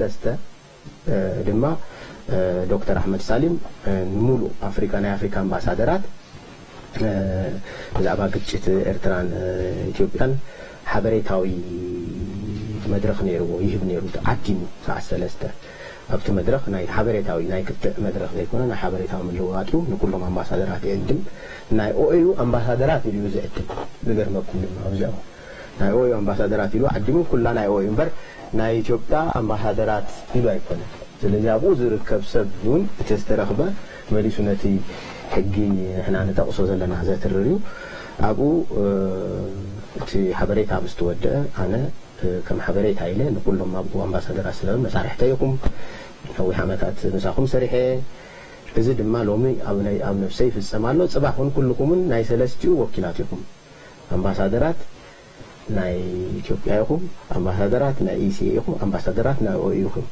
ሰለስተ ድማ ዶክተር ኣሕመድ ሳሊም ንሙሉእ ኣፍሪካ፣ ናይ ኣፍሪካ ኣምባሳደራት ብዛዕባ ግጭት ኤርትራን ኢትዮጵያን ሓበሬታዊ መድረኽ ነይርዎ፣ ይህብ ነይሩ። ዓዲሙ ሰዓት ሰለስተ ኣብቲ መድረኽ ናይ ሓበሬታዊ፣ ናይ ክትዕ መድረኽ ዘይኮነ ናይ ሓበሬታዊ ምልውዋጥ እዩ። ንኩሎም ኣምባሳደራት ይዕድም። ናይ ኦኤዩ ኣምባሳደራት ኢሉ እዩ ዝዕድም። ዝገርመኩም ድማ ኣብዚኣ ናይ ኦኤዩ ኣምባሳደራት ኢሉ ዓዲሙ ኩላ ናይ ኦኤዩ እምበር ናይ ኢትዮጵያ ኣምባሳደራት ኢሉ ኣይኮነን። ስለዚ ኣብኡ ዝርከብ ሰብ እውን እቲ ዝተረኽበ መሊሱ ነቲ ሕጊ ንሕና ንጠቕሶ ዘለና ዘትርር እዩ። ኣብኡ እቲ ሓበሬታ ምስ ተወደአ ኣነ ከም ሓበሬታ ኢለ ንኩሎም ኣብኡ ኣምባሳደራት ስለ መሳርሕተይ ኢኹም፣ ነዊሕ ዓመታት ምሳኹም ሰሪሐ፣ እዚ ድማ ሎሚ ኣብ ነብሰይ ይፍጸም ኣሎ። ጽባሕ እውን ኩልኹምን ናይ ሰለስቲኡ ወኪላት ኢኹም። ኣምባሳደራት ናይ ኢትዮጵያ ኢኹም፣ ኣምባሳደራት ናይ ኢሲኤ ኢኹም፣ ኣምባሳደራት ናይ ኦኤዩ ኢኹም።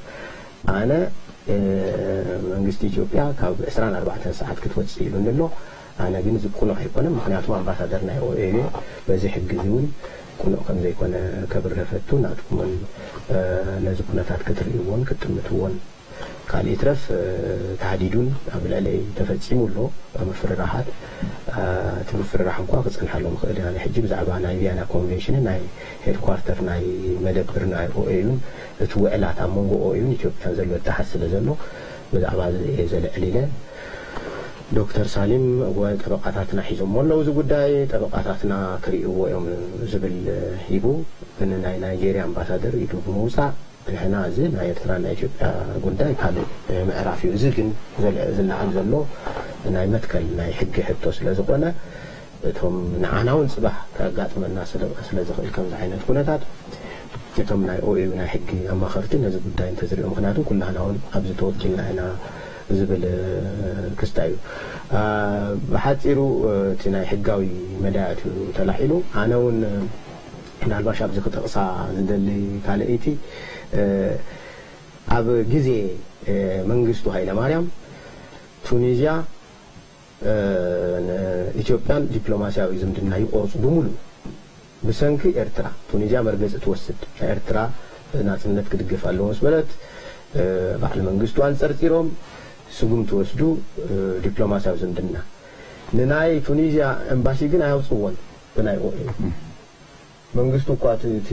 ኣነ መንግስቲ ኢትዮጵያ ካብ ዕስራን ኣርባዕተን ሰዓት ክትወፅእ ኢሉኒ ኣሎ። ኣነ ግን እዚ ቁኑዕ ኣይኮነን። ምክንያቱ ኣምባሳደር ናይ ኦኤዩ እየ። በዚ ሕጊ እዚ እውን ቁኑዕ ከም ዘይኮነ ከብርህ ፈቱ። ናትኩምን ነዚ ኩነታት ክትርእይዎን ክትጥምትዎን ካልእ ይትረፍ ታህዲዱን ኣብ ልዕለይ ተፈጺሙ ኣሎ። ምፍርራሓት እቲ ምፍርራሕ እንኳ ክጸንሓሎም ይኽእል ኢና። ሕጂ ብዛዕባ ናይ ቪያና ኮንቬንሽንን ናይ ሄድኳርተር ናይ መደብር ናይ ኦኤዩን እቲ ውዕላት ኣብ መንጎ ኦኤዩን ኢትዮጵያን ዘሎ ኣተሓዝ ስለ ዘሎ ብዛዕባ እዚ እየ ዘልዕል ኢለ። ዶክተር ሳሊም እወ ጠበቃታትና ሒዞሞ ኣለዉ እዚ ጉዳይ፣ ጠበቃታትና ክርእይዎ እዮም ዝብል ሂቡ። ግን ናይ ናይጄርያ ኣምባሳደር ኢዱ ብምውፃእ ንሕና እዚ ናይ ኤርትራ ናይ ኢትዮጵያ ጉዳይ ካልእ ምዕራፍ እዩ። እዚ ግን ዝልዓል ዘሎ ናይ መትከል ናይ ሕጊ ሕቶ ስለ ዝኾነ እቶም ንዓና እውን ፅባሕ ከጋጥመና ስለ ዝኽእል ከምዚ ዓይነት ኩነታት እቶም ናይ ኦኤዩ ናይ ሕጊ ኣማኸርቲ ነዚ ጉዳይ እንተዝሪኦ፣ ምክንያቱ ኩላህና እውን ኣብዚ ተወኪልና ኢና ዝብል ክስታይ እዩ። ብሓፂሩ እቲ ናይ ሕጋዊ መዳያት እዩ ተላዒሉ። ኣነ እውን ምናልባሽ ኣብዚ ክጠቕሳ ዝደሊ ካልኣይቲ ኣብ ግዜ መንግስቱ ሃይለማርያም ቱኒዝያ ኢትዮጵያን ዲፕሎማስያዊ ዝምድና ይቆርፁ ብምሉ ብሰንኪ ኤርትራ። ቱኒዝያ መርገፂ ትወስድ፣ ናይ ኤርትራ ናፅነት ክድግፍ ኣለዎ ምስ በለት በዓል መንግስቱ ኣንፀርፂሮም ስጉም ትወስዱ ዲፕሎማስያዊ ዝምድና። ንናይ ቱኒዝያ ኤምባሲ ግን ኣያውፅዎን ብናይ ኦኤ መንግስቱ እኳ እቲ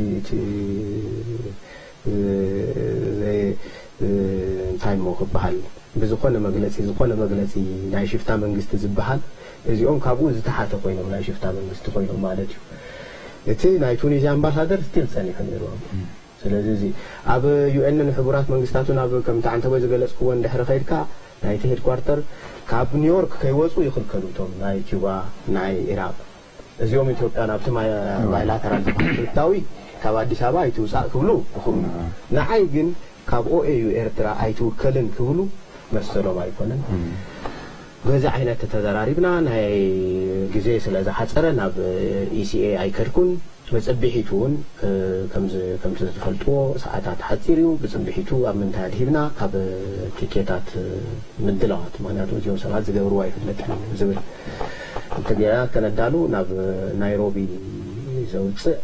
እንታይ ሞ ክበሃል ብዝኾነ መግለፂ ዝኾነ መግለፂ ናይ ሽፍታ መንግስቲ ዝበሃል እዚኦም ካብኡ ዝተሓተ ኮይኖም ናይ ሽፍታ መንግስቲ ኮይኖም ማለት እዩ። እቲ ናይ ቱኒዝያ ኣምባሳደር ስቲል ፀኒሑ ነይሩ። ስለዚ እዚ ኣብ ዩኤንን ሕቡራት መንግስታቱን ኣብ ከምቲ ዓንተቦይ ዝገለፅክዎ እንድሕሪ ከይድካ ናይቲ ሄድኳርተር ካብ ኒውዮርክ ከይወፁ ይኽልከሉ እቶም ናይ ኪባ ናይ ኢራቅ እዚኦም ኢትዮጵያ ናብቲ ባይላተራል ዝበሃል ክልታዊ ካብ ኣዲስ ኣበባ ኣይትውፃእ ክብሉ ይኽእሉ። ንዓይ ግን ካብ ኦኤዩ ኤርትራ ኣይትውከልን ክብሉ መሰሎም ኣይኮነን። በዚ ዓይነት ተዘራሪብና ናይ ግዜ ስለ ዝሓፀረ ናብ ኢሲኤ ኣይከድኩን። ብፅብሒቱ እውን ከምቲ ዝፈልጥዎ ሰዓታት ሓፂር እዩ። ብፅብሒቱ ኣብ ምንታይ ኣድሂብና ካብ ቲኬታት ምድላዋት ምክንያቱ እዚኦም ሰባት ዝገብርዎ ኣይፍለጥን ዝብል እንተጌራ ከነዳሉ ናብ ናይሮቢ ዘውፅእ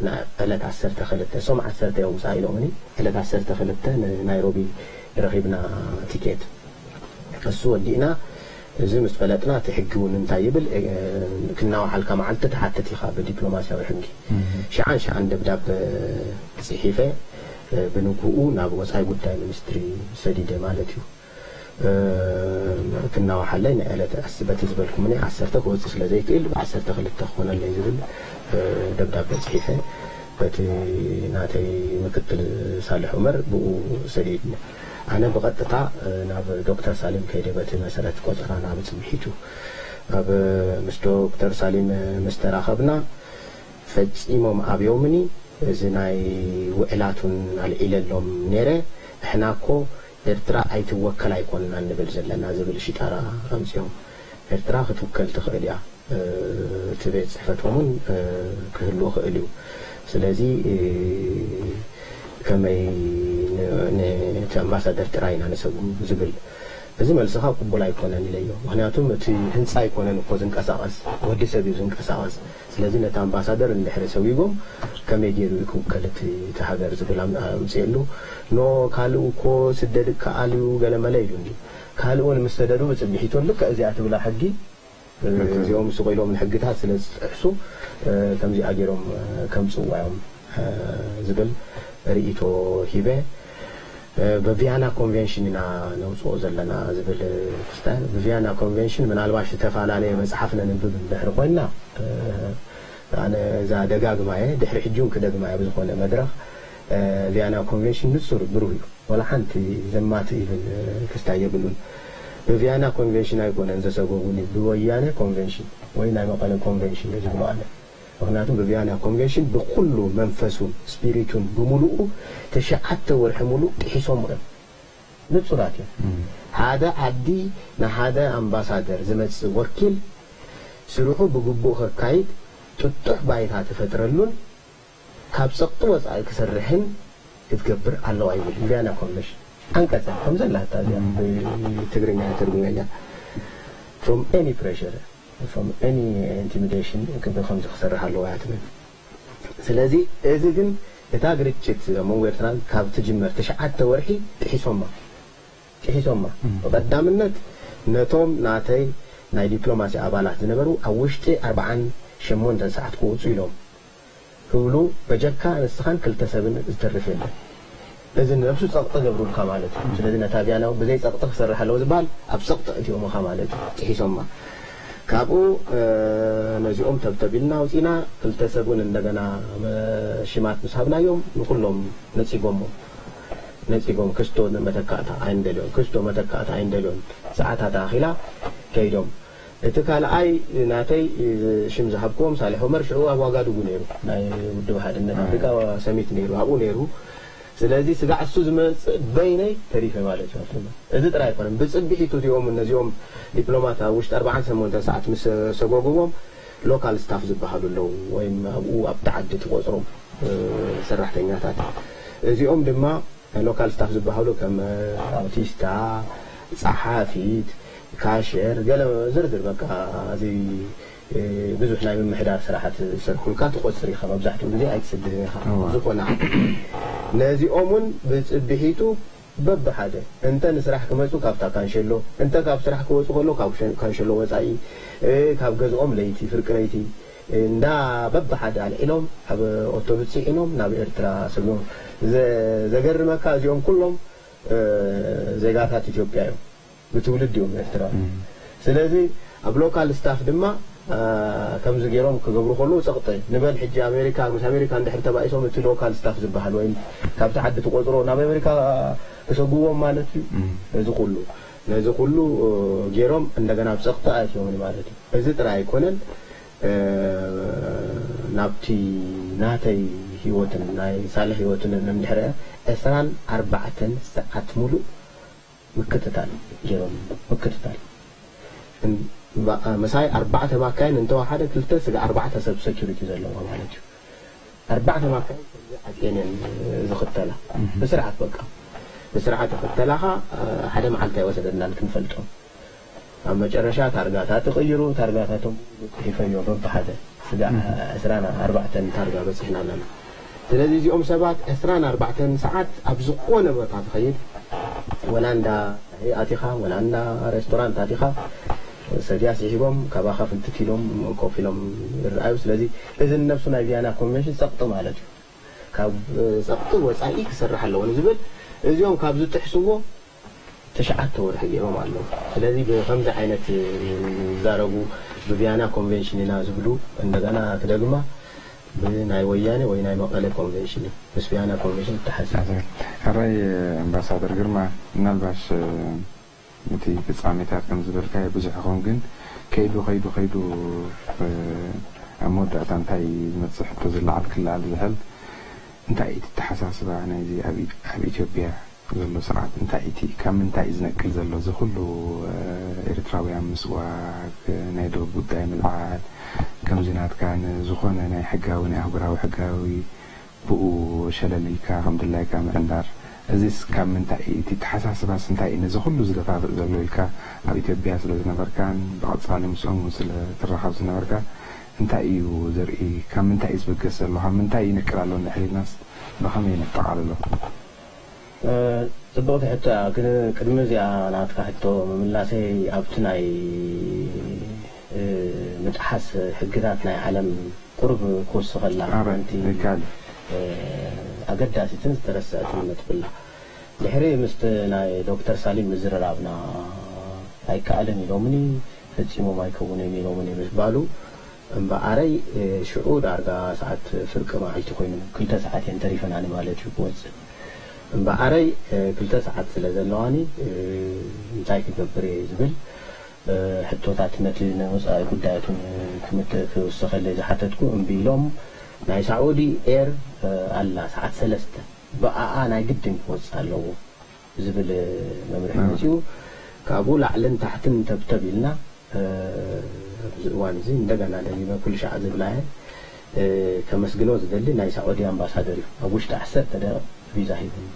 ዕለት ዓሰርተ ክልተ እሶም ዓሰርተ እዮም ውፃእ ኢሎምኒ ዕለት ዓሰርተ ክልተ ንናይሮቢ ረኺብና ቲኬት እሱ ወዲእና እዚ ምስ ፈለጥና እቲ ሕጊ እውን እንታይ ይብል ክናዋሓልካ መዓልቲ ትሓትት ኢኻ ብዲፕሎማስያዊ ሕጊ ሽዓን ሽዓን ደብዳብ ፅሒፈ ብንግኡ ናብ ወፃኢ ጉዳይ ሚኒስትሪ ሰዲደ ማለት እዩ። ክናዋሓለይ ንዕለት በቲ ዝበልኩምኒ ዓሰርተ ክወፅእ ስለ ዘይክእል ብዓሰርተ ክልተ ክኾነለይ ዝብል ደብዳበ ፅሒፈ በቲ ናተይ ምክትል ሳልሕ ዑመር ብኡ ሰዲድኒ። ኣነ ብቐጥታ ናብ ዶክተር ሳሊም ከይደ በቲ መሰረት ቆፀራ ናብ ፅብሒቱ ኣብ ምስ ዶክተር ሳሊም ምስ ተራኸብና ፈፂሞም ኣብዮምኒ እዚ ናይ ውዕላቱን ኣልዒለሎም ነይረ። ንሕና እኮ ኤርትራ ኣይትወከል ኣይኮንና ንብል ዘለና ዝብል ሽጣራ ኣምፂኦም። ኤርትራ ክትውከል ትኽእል እያ። እቲ ቤት ፅሕፈቶምን ክህሉ ይኽእል እዩ። ስለዚ ከመይ ነቲ ኣምባሳደር ጥራይ ኢና ንሰጉም ዝብል እዚ መልስኻ ቅቡል ኣይኮነን ኢለዮ። ምኽንያቱም እቲ ህንጻ ኣይኮነን እኮ ዝንቀሳቐስ፣ ወዲ ሰብ እዩ ዝንቀሳቐስ። ስለዚ ነቲ ኣምባሳደር እንድሕሪ ሰጒጎም ከመይ ገይሩ እዩ ክውከል እቲ እቲ ሃገር ዝብል ኣም- ኣምጽኤሉ። ኖ ካልእ እኮ ስደድ ይከኣል እዩ ገለመለ ኢሉኒ። ካልእ እውን ምስ ሰደዱ ብጽብሒት እውን ልክዕ እዚኣ ትብላ ሕጊ እዚኦም ስቕ ኢሎም ንሕግታት ስለ ዝጥሕሱ ከምዚኣ ገይሮም ከምፅዋ እዮም ዝብል ርእይቶ ሂበ። ብቪያና ኮንቬንሽን ኢና ነውፅኦ ዘለና ዝብል ክስታይ ብቪያና ኮንቬንሽን ምናልባሽ ዝተፈላለየ መፅሓፍ ነንብብ እንድሕር ኮይና ኣነ እዛ ደጋግማየ ድሕሪ ሕጂ እውን ክደግማየ ብዝኾነ መድረኽ ቪያና ኮንቬንሽን ንፁር ብሩህ እዩ። ዋላ ሓንቲ ዘማት ይብል ክስታይ የብሉን። ብቪያና ኮንቬንሽን ኣይኮነን ዘሰጎጉኒ ብወያነ ኮንቬንሽን ወይ ናይ መቐለ ኮንቬንሽን እየ ዝብሎ ኣነ። ምክንያቱ ብቪያና ኮንቬንሽን ብኩሉ መንፈሱን ስፒሪቱን ብምሉኡ ትሽዓተ ወርሒ ሙሉእ ጥሒሶም እዮም። ንፁራት እዮም። ሓደ ዓዲ ንሓደ ኣምባሳደር ዝመፅእ ወኪል ስርሑ ብግቡእ ከካይድ ጥጡሕ ባይታ ተፈጥረሉን ካብ ፀቕጢ ወፃኢ ክሰርሕን ክትገብር ኣለዋ ይብል ቪያና ኮንቬንሽን። ዓንቀፀ ከም ዘላታ እዚኣ ብትግርኛ ተርጉመያ from any pressure from any intimidation ክብ ከምዚ ክሰርሕ ኣለዋ እያ ትብል። ስለዚ እዚ ግን እታ ግርጭት ኣብ መንጎ ኤርትራን ካብ ትጅመር ትሽዓተ ወርሒ ጥሒሶማ ጥሒሶማ ብቐዳምነት ነቶም ናተይ ናይ ዲፕሎማሲ ኣባላት ዝነበሩ ኣብ ውሽጢ ኣርብዓን ሸሞንተን ሰዓት ክወፁ ኢሎም ክብሉ በጀካ ንስኻን ክልተ ሰብን ዝተርፍ የለን። እዚ ንነብሱ ፀቕጢ ገብሩልካ ማለት እዩ። ስለዚ ነታ ቪያና ብዘይ ፀቕጢ ክሰርሕ ኣለዎ ዝበሃል ኣብ ፀቕጢ እቲኦምኻ ማለት እዩ። ጥሒሶማ ካብኡ ነዚኦም ተብተብ ኢልና ኣውፂና ክልተ ሰብ እውን እንደገና ሽማት ምስ ሃብናዮም ንኩሎም ነፂጎሞ ነፂጎም ክስቶ መተካእታ ኣይንደልዮን ክስቶ መተካእታ ኣይንደልዮን ሰዓታት ኣኺላ ከይዶም እቲ ካልኣይ ናተይ ሽም ዝሃብክዎም ሳሌሕ ኦመር ሽዑ ኣብ ዋጋዱጉ ነይሩ ናይ ውድብ ሓድነት ኣፍሪቃ ሰሚት ነይሩ ኣብኡ ነይሩ ስለዚ ስጋዕ እሱ ዝመፅእ በይነይ ተሪፈ ማለት እዩ ኣብቲ እዚ ጥራይ ኣይኮነን ብፅብሒቱ እዚኦም እነዚኦም ዲፕሎማት ኣብ ውሽጢ ኣርባዓን ሸሞንተን ሰዓት ምስ ሰጎግዎም ሎካል ስታፍ ዝበሃሉ ኣለዉ ወይም ኣብኡ ኣብቲ ዓዲ ትቆፅሮም ሰራሕተኛታት እዚኦም ድማ ሎካል ስታፍ ዝበሃሉ ከም ኣውቲስታ፣ ጸሓፊት፣ ካሸር ገለ ዝርዝር በቃ እዚ ብዙሕ ናይ ምምሕዳር ስራሓት ዝሰርሑልካ ትቆፅር ኢኻ መብዛሕትኡ ግዜ ኣይትስድህን ኢኻ ዝኾነ ዓዲ ነዚኦም እውን ብፅብሒቱ በብሓደ እንተ ንስራሕ ክመፁ ካብታ ካንሸሎ እንተ ካብ ስራሕ ክወፁ ከሎ ካብ ካንሸሎ ወፃኢ ካብ ገዝኦም ለይቲ ፍርቂ ለይቲ እንዳ በብሓደ ኣልዒሎም ኣብ ኦቶብስ ፂዒኖም ናብ ኤርትራ ሰጊሮም። ዘገርመካ እዚኦም ኩሎም ዜጋታት ኢትዮጵያ እዮም፣ ብትውልዲ እዮም ኤርትራዊ። ስለዚ ኣብ ሎካል ስታፍ ድማ ከምዚ ገይሮም ክገብሩ ከለዉ ፀቕጢ ንበል ሕጂ ኣሜሪካ ምስ ኣሜሪካ እንድሕር ተባኢሶም እቲ ሎካል ስታፍ ዝበሃል ወይም ካብቲ ዓዲ ትቆፅሮ ናብ ኣሜሪካ ክሰጉዎም ማለት እዩ። ነዚ ኩሉ ነዚ ኩሉ ገይሮም እንደገና ኣብ ፀቕጢ ኣእትዮምኒ ማለት እዩ። እዚ ጥራይ ኣይኮነን ናብቲ ናተይ ህይወትን ናይ ሳልሕ ህይወትን እንድሕር ዕስራን ኣርባዕተን ሰዓት ሙሉእ ምክትታል ገይሮም ምክትታል ምሳይ ኣርባዕተ ማካይን እንተወሓደ ክልተ ስጋ ኣርባዕተ ሰብ ሰኪሪቲ ዘለዋ ማለት እዩ። ኣርባዕተ ማካይን ከምዚ ዓፅየን እየን ዝኽተላ ብስርዓት በቃ ብስርዓት ይኽተላኻ ሓደ መዓልቲ ኣይወሰደናን ክንፈልጦም ኣብ መጨረሻ ታርጋታት ይቕይሩ ታርጋታቶም ጽሒፈዮ በብሓደ ስጋ ዕስራን ኣርባዕተን ታርጋ በፂሕና ኣለና ስለዚ እዚኦም ሰባት ዕስራን ኣርባዕተን ሰዓት ኣብ ዝኾነ ቦታ ትኸይድ ወላ እንዳ ኣቲኻ ወላ እንዳ ሬስቶራንት ኣቲኻ ሰድያ ስሒቦም ካባኻ ፍንትት ኢሎም ኮፍ ኢሎም ይረኣዩ ስለዚ እዚ ንነብሱ ናይ ቪያና ኮንቨንሽን ፀቕጢ ማለት እዩ ካብ ፀቕጢ ወፃኢ ክሰርሕ ኣለዎ ንዝብል እዚኦም ካብ ዝጥሕስዎ ትሽዓተ ወርሒ ገይሮም ኣለዉ። ስለዚ ብኸምዚ ዓይነት ዝዛረቡ ብቪያና ኮንቬንሽን ኢና ዝብሉ እንደገና ክደግማ ብናይ ወያነ ወይ ናይ መቐለ ኮንቬንሽን እዩ። ምስ ቪያና ኮንቬንሽን ተሓዝ። ሕራይ ኣምባሳደር ግርማ ምናልባሽ እቲ ፍጻሜታት ከም ዝበልካዮ ብዙሕ ይኸውን ግን ከይዱ ከይዱ ከይዱ ኣብ መወዳእታ እንታይ ዝመፅእ ሕቶ ዝለዓል ክለዓል ዝኽእል እንታይ እቲ ተሓሳስባ ናይዚ ኣብ ኢትዮጵያ ዘሎ ስርዓት እንታይ እቲ ካብ ምንታይ እዩ ዝነቅል ዘሎ እዚ ኩሉ ኤርትራውያን ምስዋግ ናይ ዶብ ጉዳይ ምልዓል ከምዚ ናትካ ንዝኾነ ናይ ሕጋዊ ናይ ኣህጉራዊ ሕጋዊ ብኡ ሸለል ኢልካ ከም ድላይካ ምዕንዳር እዚስ ካብ ምንታይ እዩ? እቲ ተሓሳስባስ እንታይ እዩ? ነዚ ኩሉ ዝደፋፍእ ዘሎ ኢልካ ኣብ ኢትዮጵያ ስለ ዝነበርካን ብቐጻሊ ምስኦም እውን ስለ ትራኸብ ዝነበርካ እንታይ እዩ ዘርኢ? ካብ ምንታይ እዩ ዝብገስ ዘሎ? ካብ ምንታይ ይነቅል ኣሎ እንድሕር ኢልናስ ብኸመይ ነጠቓልሎ? ጽብቕቲ ሕቶ እያ። ግን ቅድሚ እዚኣ ናትካ ሕቶ ምምላሰይ ኣብቲ ናይ ምጥሓስ ሕግታት ናይ ዓለም ቁሩብ ክውስኸላ ሓንቲ ኣገዳሲትን ዝተረስዐትን ነጥቢ ኣላ። ድሕሪ ምስቲ ናይ ዶክተር ሳሊም ምዝርራብና ኣይከኣልን ኢሎምኒ፣ ፈጺሞም ኣይከውንን ኢሎምኒ ምባሉ እምበኣረይ ሽዑ ዳርጋ ሰዓት ፍርቂ መዓልቲ ኮይኑ፣ ክልተ ሰዓት እየን ተሪፈናኒ ማለት እዩ ክወጽእ። እምበኣረይ ክልተ ሰዓት ስለ ዘለዋኒ እንታይ ክገብር እየ ዝብል ሕቶታት ነቲ ንወጻኢ ጉዳያት እውን ክምት ክውስኸለይ ዝሓተትኩ እምቢ ኢሎም፣ ናይ ሳዑዲ ኤር ኣላ ሰዓት ሰለስተ ብኣኣ ናይ ግድን ክወጽእ ኣለዎ ዝብል መምርሒ መጺኡ። ካብኡ ላዕልን ታሕትን ተብተብ ኢልና ኣብዚ እዋን እዚ እንደገና ደጊመ ኩሉ ሻዕ ዝብላ እየ ከመስግኖ ዝደሊ ናይ ሳዑዲ ኣምባሳደር እዩ። ኣብ ውሽጢ ዓሰርተ ደቂቕ ቪዛ ሂቡና።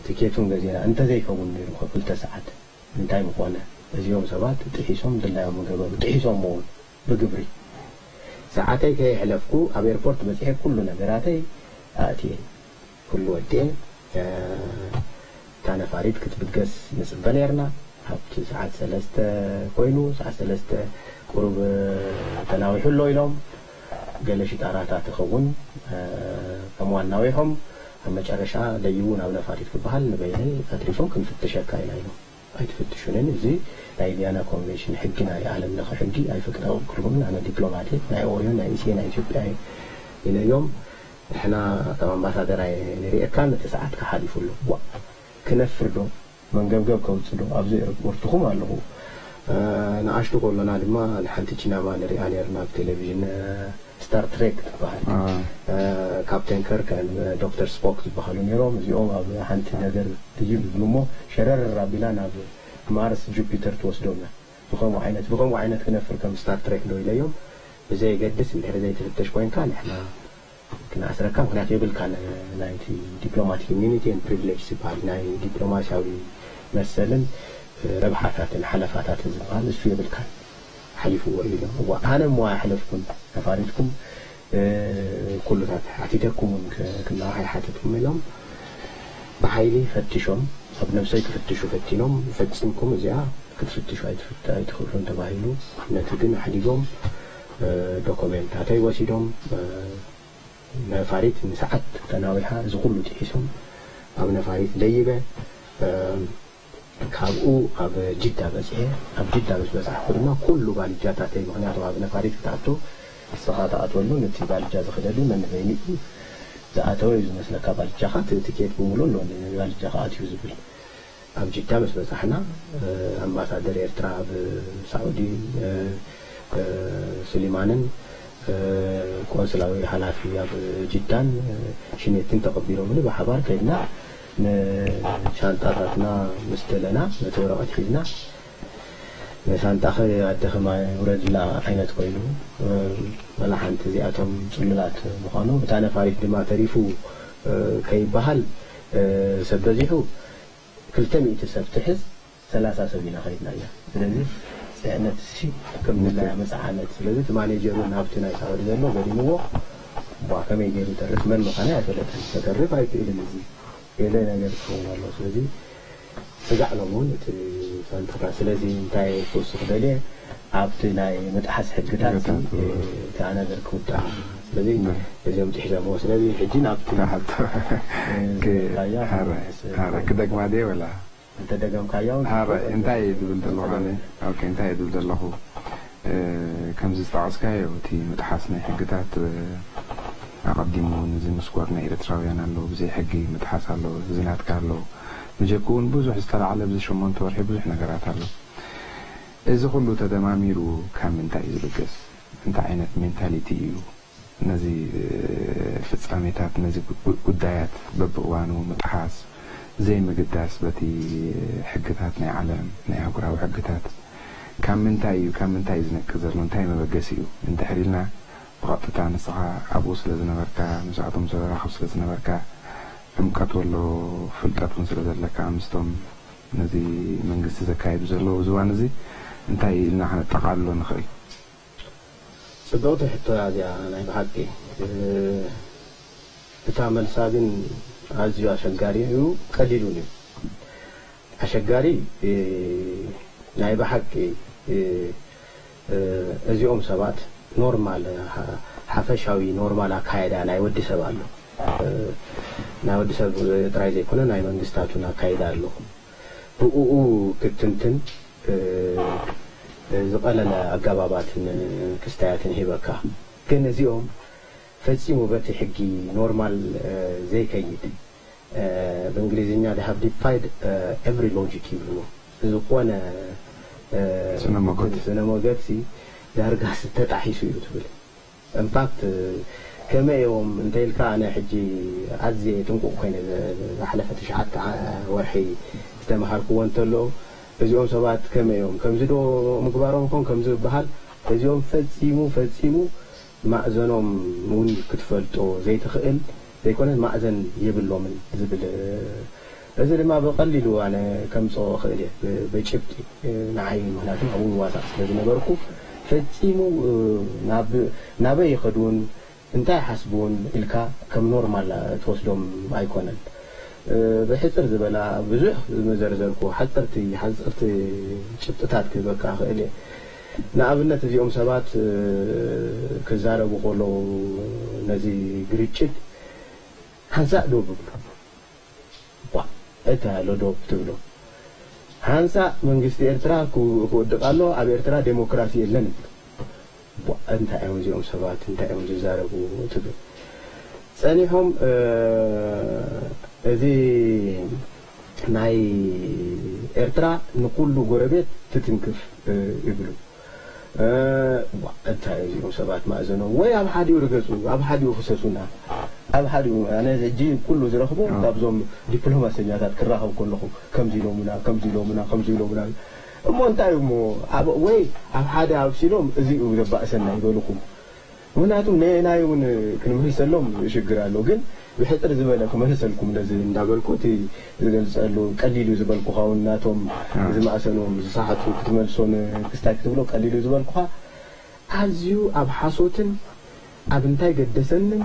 ትኬቱን ገዚእና። እንተዘይከውን ነይሩ እኮ ክልተ ሰዓት እንታይ ምኾነ? እዚኦም ሰባት ጥሒሶም ድላዮም ምገበሩ። ጥሒሶም እውን ብግብሪ። ሰዓተይ ከየሕለፍኩ ኣብ ኤርፖርት በጺሐ ኩሉ ነገራተይ ኣእትየ። ኩሉ ወዲኤ እታ ነፋሪት ክትብገስ ንጽበ ነርና። ኣብቲ ሰዓት ሰለስተ ኮይኑ ሰዓት ሰለስተ ቁሩብ ተናዊሑ ኣሎ ኢሎም ገለ ሽጣራታ ትኸውን ከም ዋናዊሖም ኣብ መጨረሻ ደይቡ ናብ ነፋሪት ክበሃል ንበይነይ ኣትሪፎም ክንፍትሸካ ኢና ኢሎም። ኣይትፍትሹንን፣ እዚ ናይ ቪያና ኮንቬንሽን ሕጊ ናይ ዓለም ለኸ ሕጊ ኣይፈቅደክልኩምን፣ ኣነ ዲፕሎማት እየ፣ ናይ ኦዮ ናይ ኢስየ ናይ ኢትዮጵያ እየ ኢለዮም። ንሕና ከም ኣምባሳደር ኣይንርእየካን፣ እቲ ሰዓትካ ሓሊፉ ኣሎ። ዋእ ክነፍር ዶ መንገብገብ ከውጽእ ዶ ኣብዚ ኤርፖርትኹም ኣለኹ። ንኣሽቱ ከሎና ድማ ንሓንቲ ቺናማ ንሪኣ ነርና ኣብ ቴሌቪዥን ስታር ትሬክ ትበሃል ካፕቴን ከርከን ዶክተር ስፖክ ዝበሃሉ ነይሮም። እዚኦም ኣብ ሓንቲ ነገር እዩ ዝብሉ እሞ ሸረር ኣቢላ ናብ ማርስ ጁፒተር ትወስዶም እያ። ብኸምኡ ዓይነት ብኸምኡ ዓይነት ክነፍር ከም ስታር ትሬክ ዶ ኢለዮም። ብዘየገድስ እንድሕሪ ዘይትፍተሽ ኮይንካ ንሕና ክንኣስረካ ምክንያቱ የብልካ ናይቲ ዲፕሎማቲክ ኢሚኒቲ ን ፕሪቪሌጅ ዝበሃል ናይ ዲፕሎማሲያዊ መሰልን ረብሓታትን ሓለፋታትን ዝበሃል እሱ የብልካን ሓሊፍዎ እዩ ኢሎም። እዋ ኣነ እሞ ኣይሓለፍኩን ነፋሪትኩም ኩሉታት ሓቲተኩም እውን ክናዋሕ ኣይሓተትኩም ኢሎም ብሓይሊ ፈትሾም ኣብ ነብሰይ ክፍትሹ ፈቲኖም ፈጺምኩም እዚኣ ክትፍትሹ ኣይትፍት ኣይትኽእሉን ተባሂሉ ነቲ ግን ኣሕዲጎም ዶኮሜንታተይ ወሲዶም ነፋሪት ንሰዓት ተናዊሓ እዚ ኩሉ ጥሒሶም ኣብ ነፋሪት ደይበ ካብኡ ኣብ ጅዳ በፅሐ ኣብ ጅዳ ምስ በፃሕኩ ድማ ኩሉ ባልጃታተይ ምክንያቱ ኣብ ነፋሪት ክትኣቱ ንስኻ ትኣትወሉ ነቲ ባልጃ ዝኽደሉ ነንበይኑ እዩ ዝኣተወ እዩ ዝመስለካ ባልጃኻ እቲ ትኬት ብምሉእ ኣለወኒ ባልጃኻ ኣትዩ ዝብል ኣብ ጅዳ ምስ በፃሕና ኣምባሳደር ኤርትራ ኣብ ሳዑዲ ሱሊማንን ቆንስላዊ ሓላፊ ኣብ ጅዳን ሽሜትን ተቐቢሎምኒ ብሓባር ከድና ንሻንጣታትና ምስ ደለና ነቲ ወረቐት ሒዝና ንሳንጣኺ ኣደኺ ማይ ውረድላ ዓይነት ኮይኑ ዋላ ሓንቲ እዚኣቶም ፅሉላት ምዃኖም እታ ነፋሪት ድማ ተሪፉ ከይበሃል ሰብ በዚሑ ክልተ ሚእቲ ሰብ ትሕዝ ሰላሳ ሰብ ኢና ከይድናያ ስለዚ ፅዕነት ሲ ከም ድላያ መፅዓነት ስለዚ እቲ ማኔጀር እውን ናብቲ ናይ ሳዑዲ ዘሎ ገዲምዎ ቧ ከመይ ገይሩ ይተርፍ መን ምዃነ ኣይፈለጠን ከተርፍ ኣይክእልን እዚ ገለ ነገር ክኸውን ኣለዎ ስለዚ ስጋዕ ሎም እውን እቲ ሳንጣታት ስለዚ እንታይ ክውስኽ ደልየ ኣብቲ ናይ ምጥሓስ ሕግታት እታ ነገር ክውዳእ ስለዚ እዚኦም ጥሒሶምዎ ስለዚ ሕጂ ናብቲ ክደግማ ድየ ወላ እንተደገምካዮ እንታይ ዝብል ዘለኹ ኣነ ኦኬ እንታይ ዝብል ዘለኹ ከምዚ ዝጠቐስካዮ እቲ ምጥሓስ ናይ ሕግታት ኣቐዲሙ እውን እዚ ምስጓግ ናይ ኤርትራውያን ኣሎ ብዘይ ሕጊ ምጥሓስ ኣሎ እዚ ናትካ ኣሎ ብጀክ እውን ብዙሕ ዝተላዕለ ብዚ ሸሞንተ ወርሒ ብዙሕ ነገራት ኣሎ እዚ ኩሉ ተደማሚሩ ካብ ምንታይ እዩ ዝብገስ እንታይ ዓይነት ሜንታሊቲ እዩ ነዚ ፍጻሜታት ነዚ ጉዳያት በብእዋኑ ምጥሓስ ዘይምግዳስ በቲ ሕግታት ናይ ዓለም ናይ ኣህጉራዊ ሕግታት ካብ ምንታይ እዩ ካብ ምንታይ እዩ ዝነቅል ዘሎ እንታይ መበገሲ እዩ እንድሕር ኢልና ብቐጥታ ንስኻ ኣብኡ ስለ ዝነበርካ ምስኣቶም ዝተራኸብ ስለ ዝነበርካ ዕምቀት ወሎ ፍልጠት እውን ስለ ዘለካ ምስቶም ነዚ መንግስቲ ዘካይዱ ዘለዉ ዝባን እዚ እንታይ ኢልና ከነጠቓልሎ ንኽእል? ጽብቕቲ ሕቶ እያ እዚኣ ናይ ብሓቂ። እታ መልሳ ግን ኣዝዩ ኣሸጋሪ እዩ፣ ቀሊል እውን እዩ። ኣሸጋሪ ናይ ብሓቂ እዚኦም ሰባት ኖርማል ሓፈሻዊ ኖርማል ኣካየዳ ናይ ወዲ ሰብ ኣሎ። ናይ ወዲ ሰብ ጥራይ ዘይኮነ ናይ መንግስታት እውን ኣካይዳ ኣሎ። ብእኡ ክትትንትን ዝቐለለ ኣገባባትን ክስታያትን ይህበካ። ግን እዚኦም ፈጺሙ በቲ ሕጊ ኖርማል ዘይከይድ፣ ብእንግሊዝኛ they have defied every logic ይብልዎ። ዝኾነ ስነ መጎት። ስነ መጎትሲ ዳርጋስ ተጣሒሱ እዩ ትብል። ኢንፋክት ከመይ እዮም እንተ ኢልካ፣ ኣነ ሕጂ ኣዝየ ጥንቁቕ ኮይነ ዝሓለፈ ትሽዓተ ወርሒ ዝተምሃርክዎ እንተሎ፣ እዚኦም ሰባት ከመይ እዮም ከምዚ ዶ ምግባሮም ይኾን ከምዚ ዝበሃል፣ እዚኦም ፈጺሙ ፈጺሙ ማእዘኖም እውን ክትፈልጦ ዘይትኽእል ዘይኮነ ማእዘን የብሎምን ዝብል። እዚ ድማ ብቐሊሉ ኣነ ከምጽኦ እኽእል እየ፣ ብ- ብጭብጢ ንዓይ፣ ምኽንያቱ ኣብኡ ይዋሳእ ስለ ዝነበርኩ። ፈጺሙ ናብ ናበይ ይኸዱን እንታይ ይሓስቡን ኢልካ ከም ኖርማል ትወስዶም ኣይኮነን። ብሕጽር ዝበላ ብዙሕ ዝመዘርዘርኩ ሓጸርቲ ሓጸርቲ ጭብጥታት ክህበካ እኽእል እየ። ንኣብነት እዚኦም ሰባት ክዛረቡ ከለዉ ነዚ ግርጭት ሓንሳእ ዶብ ይብሉ። ቧዕ እንታይ ኣሎ ዶብ ትብሎ? ሓንሳእ መንግስቲ ኤርትራ ክው- ክወድቕ ኣሎ፣ ኣብ ኤርትራ ዴሞክራሲ የለን ይብሉ። ቧዕ እንታይ እዮም እዚኦም ሰባት እንታይ እዮም ዝዛረቡ ትብል። ጸኒሖም እዚ ናይ ኤርትራ ንኩሉ ጎረቤት ትትንክፍ ይብሉ። ዋ እንታይ እዚኦም ሰባት ማእዘኖም ወይ ኣብ ሓዲኡ ርገጹ ኣብ ሓዲኡ ክሰሱና ኣብ ሓዲኡ ኣነ ሕጂ ኩሉ ዝረኽቦ ካብዞም ዲፕሎማሰኛታት ክራኸብ ከለኹ ከምዚ ኢሎሙና ከምዚ ኢሎሙና ከምዚ ኢሎሙና እሞ እንታይ እሞ ወይ ኣብ ሓደ ኣብሲሎም እዚኡ ዘባእሰና ይበልኹም ምኽንያቱ ነየናይ እውን ክንመልሰሎም ሽግር ኣሎ ግን ብሕጽር ዝበለ ክመልሰልኩም ነዚ እንዳበልኩ እቲ ዝገልጸሉ ቀሊል እዩ ዝበልኩኻ እውን ናቶም ዝማእሰኖም ዝሰሓቱ ክትመልሶን ክስታይ ክትብሎ ቀሊል እዩ ዝበልኩኻ ኣዝዩ ኣብ ሓሶትን ኣብ እንታይ ገደሰንን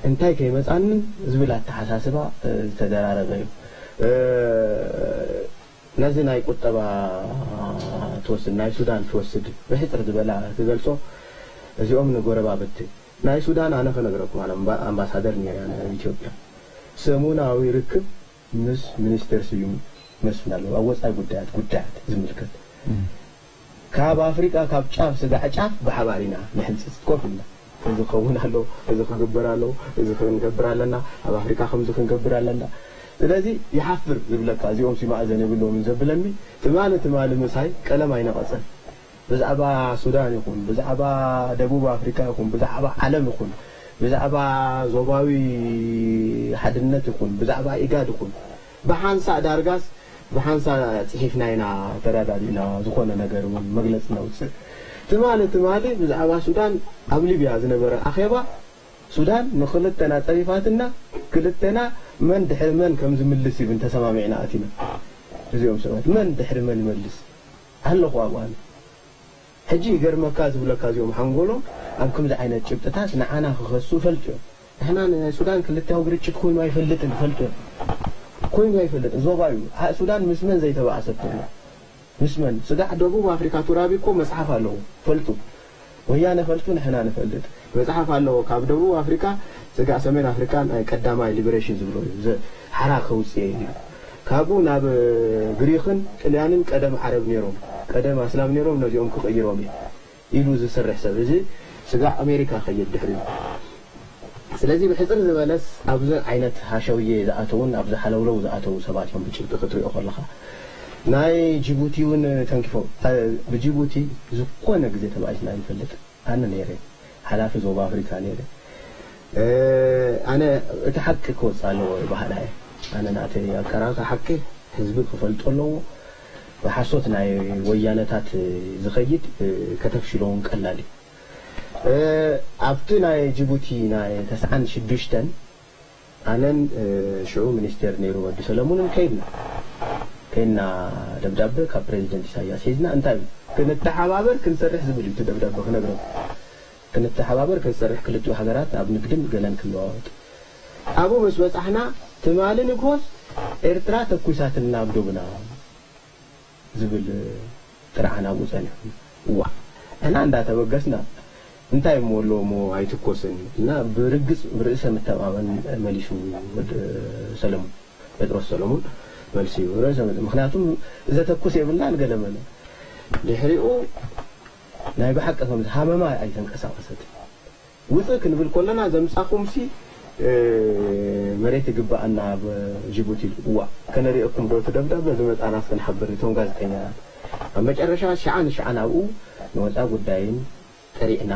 እንታይ ከይመጻንን ዝብል ኣተሓሳስባ ዝተደራረበ እዩ። ነዚ ናይ ቁጠባ ትወስድ ናይ ሱዳን ትወስድ ብሕጽር ዝበላ ክገልጾ እዚኦም ንጎረባብቲ ናይ ሱዳን ኣነ ክነግረኩም ኣነ ኣምባሳደር ነይረ ኣነ ኣብ ኢትዮጵያ ሰሙናዊ ርክብ ምስ ሚኒስተር ስዩም መስፍን ኣለዎ ኣብ ወጻኢ ጉዳያት ጉዳያት ዝምልከት ካብ ኣፍሪቃ ካብ ጫፍ ስጋዕ ጫፍ ብሓባር ኢና ንሕንጽጽ ኮፍ ኢልና እዚ ክኸውን ኣለዎ፣ እዚ ክግበር ኣለዎ፣ እዚ ክንገብር ኣለና፣ ኣብ ኣፍሪካ ከምዚ ክንገብር ኣለና። ስለዚ ይሓፍር ዝብለካ እዚኦም ሲ ማእዘን የብሎምን ዘብለኒ ትማሊ ትማሊ ምሳይ ቀለም ኣይነቐጸን። ብዛዕባ ሱዳን ይኹን ብዛዕባ ደቡብ ኣፍሪካ ይኹን ብዛዕባ ዓለም ይኹን ብዛዕባ ዞባዊ ሓድነት ይኹን ብዛዕባ ኢጋድ ይኹን ብሓንሳእ ዳርጋስ ብሓንሳ ፅሒፍና ኢና ተረዳዲእና ዝኾነ ነገር እውን መግለፂ ነውፅእ። ትማሊ ትማሊ ብዛዕባ ሱዳን ኣብ ሊብያ ዝነበረ ኣኼባ ሱዳን ንክልተና ፀሪፋትና ክልተና መን ድሕሪ መን ከም ዝምልስ ይብን ተሰማሚዕና ኣቲና። እዚኦም ሰባት መን ድሕሪ መን ይመልስ ኣለኹ ኣብኡ ኣነ። ሕጂ ይገርመካ ዝብለካ እዚኦም ሓንጎሎም ኣብ ከምዚ ዓይነት ጭብጥታት ንዓና ክኸሱ ይፈልጡ እዮም። ንሕና ንሱዳን ክልተያዊ ግርጭት ኮይኑ ኣይፈልጥን ይፈልጡ እዮም። ኮይኑ ኣይፈልጥን ዞባ እዩ። ሱዳን ምስ መን ዘይተባእሰት ትብሎ? ምስ መን? ስጋዕ ደቡብ ኣፍሪካ ቱራቢ እኮ መፅሓፍ ኣለዎ ፈልጡ። ወያነ ፈልጡ ንሕና ንፈልጥ። መፅሓፍ ኣለዎ ካብ ደቡብ ኣፍሪካ ስጋዕ ሰሜን ኣፍሪካ ናይ ቀዳማይ ሊበሬሽን ዝብሎ እዩ። ሓራ ከውፅኤ እዩ። ካብኡ ናብ ግሪክን ጥልያንን ቀደም ዓረብ ነይሮም ቀደም ኣስላም ነይሮም ነዚኦም ክቕይሮም እዩ ኢሉ ዝሰርሕ ሰብ እዚ ስጋዕ ኣሜሪካ ከይድ ድሕሪኡ። ስለዚ ብሕፅር ዝበለስ ኣብዚ ዓይነት ሃሸውየ ዝኣተውን ኣብዚ ሓለውለው ዝኣተው ሰባት እዮም ብጭብጢ ክትሪኦ ከለኻ ናይ ጅቡቲ እውን ተንኪፎም ብጅቡቲ ዝኾነ ግዜ ተባኢስና ይንፈልጥ ኣነ ነይረ ሓላፊ ዞባ ኣፍሪካ ነይረ ኣነ እቲ ሓቂ ክወፅእ ኣለዎ ይበሃል ኣየ ኣነ ናተይ ኣቀራርታ ሓቂ ህዝቢ ክፈልጦ ኣለዎ ብሓሶት ናይ ወያነታት ዝኸይድ ከተፍሽሎ እውን ቀላል እዩ ኣብቲ ናይ ጅቡቲ ናይ ተስዓን ሽዱሽተን ኣነን ሽዑ ሚኒስቴር ነይሩ ወዲ ሰለሙንን ከይድና ከይድና ደብዳበ ካብ ፕሬዚደንት ኢሳያስ ሒዝና እንታይ ክንተሓባበር ክንሰርሕ ዝብል እዩ እቲ ደብዳበ ክነግረኩም። ክንተሓባበር ክንሰርሕ ክልቲኡ ሃገራት ኣብ ንግድን ገለን ክንለዋወጥ ኣብኡ ምስ በጻሕና ትማሊ ንግሆስ ኤርትራ ተኩሳትና ኣብ ዶብና ዝብል ጥርዓን ኣብኡ ጸኒሑ። እዋእ ንሕና እንዳተበገስና እንታይ እሞ ኣሎ እሞ ኣይትኮስን እና ብርግጽ ብርእሰ ምተማመን መሊሱ ወድ ሰለሙን ጴጥሮስ ሰለሙን መልሲ እዩ ርእሰ ምት- ምክንያቱም ዘተኩስ የብልናን ገለመለ ድሕሪኡ ናይ ብሓቂ ከም ሃመማ ኣይተንቀሳቀሰት ውፅእ ክንብል ከለና ዘምፃኹምሲ መሬት ይግባኣና ኣብ ጅቡቲ እዋ ከነሪእኩም ዶ እቲ ደብዳበ ዝመፃናስ ክንሓብር እቶም ጋዜጠኛታት ኣብ መጨረሻ ሽዓ ንሽዓ ናብኡ ንወፃ ጉዳይን ጠሪዕና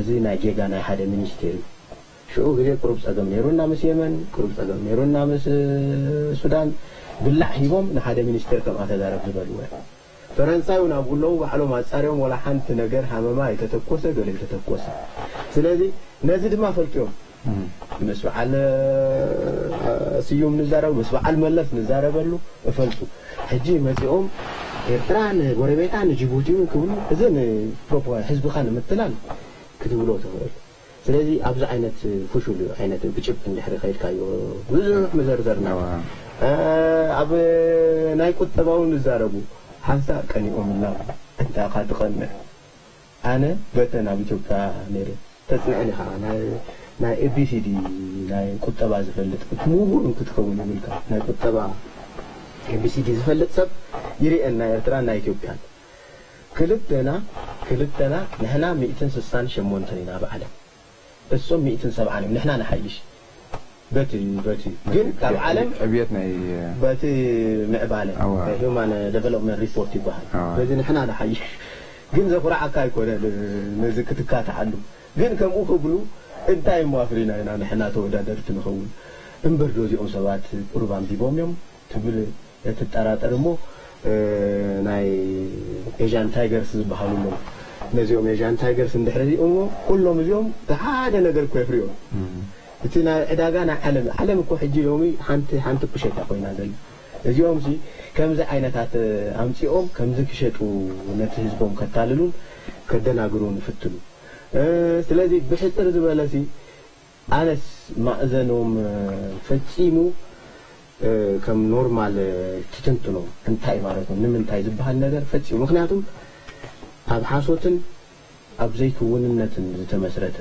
እዚ ናይ ጌጋ ናይ ሓደ ሚኒስቴር እዩ ሽዑ ግዜ ቁሩብ ፀገም ነይሩና ምስ የመን ቁሩብ ፀገም ነይሩና ምስ ሱዳን ብላዕ ሂቦም ንሓደ ሚኒስቴር ከምኣ ተዛረብ ዝበልዎ ፈረንሳይ እውን ኣብኡ ኣለዉ ባዕሎም ኣፃርዮም ወላ ሓንቲ ነገር ሃመማ ኣይተተኮሰ ገለ ኣይተተኮሰ ስለዚ ነዚ ድማ ፈልጥዮም ምስ በዓል ስዩም ንዛረብ ምስ በዓል መለስ ንዛረበሉ እፈልጡ ሕጂ መፂኦም ኤርትራ ንጎረቤታ ንጅቡቲ እውን ክብሉ እዚ ህዝብኻ ንምትላል ክትብሎ ትኽእል ስለዚ ኣብዚ ዓይነት ፍሹል ዓይነት ብጭብጢ እንድሕሪ ከይድካዮ ብዙሕ መዘርዘርና ኣብ ናይ ቁጠባዊ ንዛረቡ ሓንሳእ ቀኒኦምልና እንታይ ኢኻ ትቐንዕ ኣነ በተን ኣብ ኢትዮጵያ ነይረ ተፅንዐኒ ከዓ ናይ ኤቢሲዲ ናይ ቁጠባ ዝፈልጥ ምሁር ክትከውን ይብልካ ናይ ቁጠባ ኤቢሲዲ ዝፈልጥ ሰብ ይርኤን ናይ ኤርትራን ናይ ኢትዮጵያን ክልተና ክልተና ንሕና ሚእትን ስሳን ሸሞንተን ኢና ኣብ ዓለም እሶም ሚእትን ሰብዓን እዮም ንሕና ንሓይሽ በቲ በቲ ግን ካብ ዓለም ዕብየት ናይ በቲ ምዕባለ ኣዋ። Human Development Report ይበሃል ኣዋ። በዚ ንሕና ንሓይሽ ግን ዘኹርዓካ ኣይኮነ ነዚ ክትካትዓሉ ግን ከምኡ ክብሉ እንታይ እሞ ኣፍሪና ኢና ንሕና ተወዳደርቲ ንኸውን እምበር ዶ እዚኦም ሰባት ቁሩብ ኣንቢቦም እዮም ትብል ትጠራጠር እሞ ናይ ኤዥያን ታይገርስ ዝበሃሉ ኣለዉ ነዚኦም ኤዥያን ታይገርስ እንድሕር ሪኦሞ ኩሎም እዚኦም ሓደ ነገር እኮ የፍርዮም እቲ ናይ ዕዳጋ ናይ ዓለም ዓለም እኮ ሕጂ ሎሚ ሓንቲ ሓንቲ ኩሸታ ኮይና ዘላ እዚኦም ሲ ከምዚ ዓይነታት ኣምፂኦም ከምዚ ክሸጡ ነቲ ህዝቦም ከታልሉን ከደናግሩን ይፍትኑ ስለዚ ብሕፅር ዝበለ ሲ ኣነስ ማእዘኖም ፈጺሙ ከም ኖርማል ትትንትኖ እንታይ ማለት ነው ንምንታይ ዝበሃል ነገር ፈጺሙ ምክንያቱም ኣብ ሓሶትን ኣብ ዘይክውንነትን ዝተመስረተ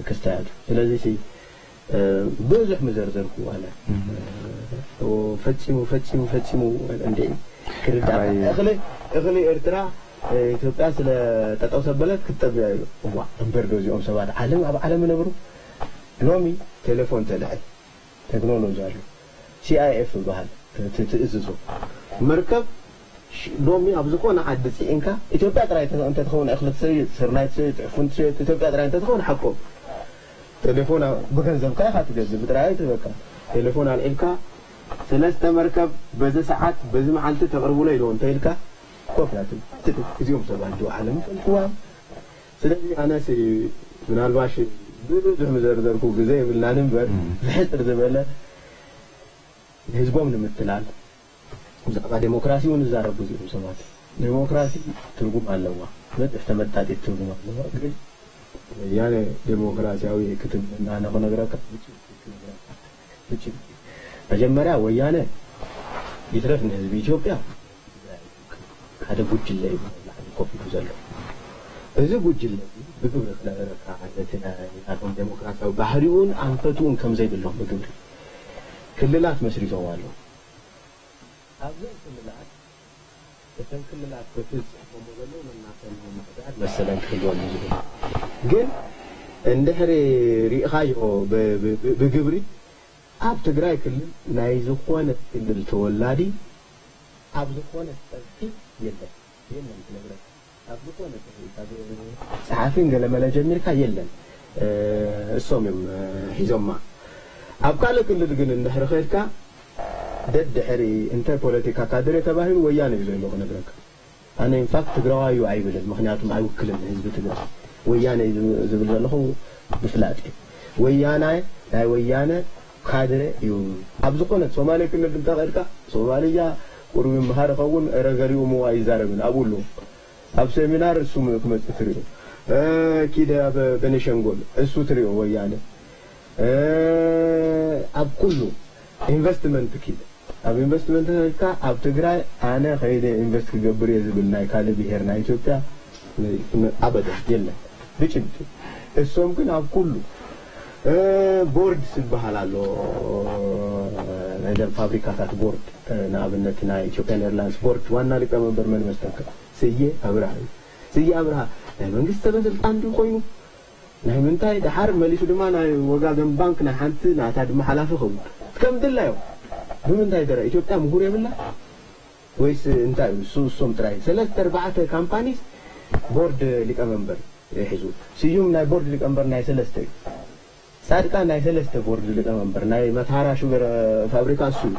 ክስታያት እዩ ስለዚ ብዙሕ ምዘርዘርኩ ኣነ ፈጺሙ ፈጺሙ ፈጺሙ እንደ ክርዳእ እኽሊ እኽሊ ኤርትራ ኢትዮጵያ ስለ ጠጠው ሰበለት ክትጠብያ እዩ እዋ እምበር ዶ እዚኦም ሰባት ዓለም ኣብ ዓለም ይነብሩ ሎሚ ቴሌፎን ተልዕል ቴክኖሎጂ ኣሎ ሲኣይኤፍ ይበሃል ትእዝዞ መርከብ ሎሚ ኣብ ዝኾነ ዓዲ ፅዒንካ ኢትዮጵያ ጥራይ እንተትኸውን እኽሊ ትሰይጥ ስርናይ ትሰይጥ ዕፉን ትሰይጥ ኢትዮጵያ ጥራይ እንተትኸውን ሓቆም ቴሌፎን ብገንዘብካ ኢኻ ትገዝእ ብጥራይ ኣይትህበካ ቴሌፎን ኣልዒልካ ሰለስተ መርከብ በዚ ሰዓት በዚ መዓልቲ ተቕርቡሎ ኢልዎ እንተ ኢልካ ኮፍ እያ ትብል እዚኦም ሰባት ዶ ዓለም ይፈልጥዋ ስለዚ ኣነስ ምናልባሽ ብዙሕ ምዘርዘርኩ ግዜ የብልናን እምበር ብሕፅር ዝበለ ንህዝቦም ንምትላል ብዛዕባ ዴሞክራሲ እውን ይዛረቡ እዚኦም ሰባት። ዴሞክራሲ ትርጉም ኣለዋ፣ በዝሕ ተመጣጢት ትርጉም ኣለዋ። ግን ወያነ ዴሞክራሲያዊ ክትብል እና ነክነግረካ ብጭብጢ መጀመርያ ወያነ ይትረፍ ንህዝቢ ኢትዮጵያ ሓደ ጉጅለ እዩ ላዕሊ ኮፍ ኢሉ ዘሎ። እዚ ጉጅለ እዚ ብግብሪ ክነግረካ ነቲ ናቶም ዴሞክራሲያዊ ባህሪኡን ኣንፈትኡን ከምዘይብሎም ብግብሪ ክልላት መስሪቶም ኣለዉ። ኣብዘን ክልላት እተን ክልላት በቲ ዝፅሕፎሞ ዘለዉ ነናተን ምምሕዳር መሰለን ክህልወን እዩ ዝብል። ግን እንድሕሪ ሪእኻዮ ብግብሪ ኣብ ትግራይ ክልል ናይ ዝኾነ ክልል ተወላዲ ኣብ ዝኾነ ፀርፊ የለን የለን ክነግረካ ኣብ ዝኾነ ፀሓፊን ገለመለ ጀሚርካ የለን እሶም እዮም ሒዞማ ኣብ ካልእ ክልል ግን እንድሕሪ ከድካ ደድሕሪ እንተ ፖለቲካ ካድሬ ተባሂሉ ወያነ እዩ ዘሎ ክነግረካ ኣነ ኢንፋክት ትግራዋይ እዩ ኣይብልን ምክንያቱም ኣይውክልን ህዝቢ ትግራይ ወያነ እዩ ዝብል ዘለኹ ብፍላጥ እዩ ወያናይ ናይ ወያነ ካድረ እዩ። ኣብ ዝኾነት ሶማሌ ክልል እንተቐድካ ሶማልያ ቁሩብ ይምሃር ኸውን፣ እረ ገሊኡ ምዋ ይዛረብን ኣብኡ ኣለዉ። ኣብ ሴሚናር እሱ ክመጽእ ትሪኦ። ኪደ ኣብ ቤኒሻንጉል እሱ ትሪኦ ወያነ። ኣብ ኩሉ ኢንቨስትመንት ኪድ ኣብ ኢንቨስትመንት ከድካ ኣብ ትግራይ ኣነ ከይደ ኢንቨስት ክገብር እየ ዝብል ናይ ካልእ ብሄር ናይ ኢትዮጵያ ኣበደ የለን። ብጭብጢ እሶም ግን ኣብ ኩሉ ቦርድ ዝበሃል ኣሎ። ናይ ፋብሪካታት ቦርድ ንኣብነት ናይ ኢትዮጵያን ኤርላይንስ ቦርድ ዋና ሊቀመንበር መን መስለካ? ስየ ኣብርሃ እዩ። ስየ ኣብርሃ ናይ መንግስቲ ሰበ ስልጣን ድዩ ኮይኑ ናይ ምንታይ ደሓር መሊሱ ድማ ናይ ወጋገን ባንክ ናይ ሓንቲ ናታ ድማ ሓላፊ ኸውን ከም ድላዮም ብምንታይ ደረ ኢትዮጵያ ምሁር የብላ ወይስ እንታይ እዩ እሱ እሶም ጥራይ ሰለስተ ኣርባዕተ ካምፓኒስ ቦርድ ሊቀመንበር ይሕዙ ስዩም ናይ ቦርድ ሊቀመንበር ናይ ሰለስተ እዩ ጻድቃን ናይ ሰለስተ ቦርድ ሊቀመንበር ናይ መትሃራ ሹገር ፋብሪካ እሱ እዩ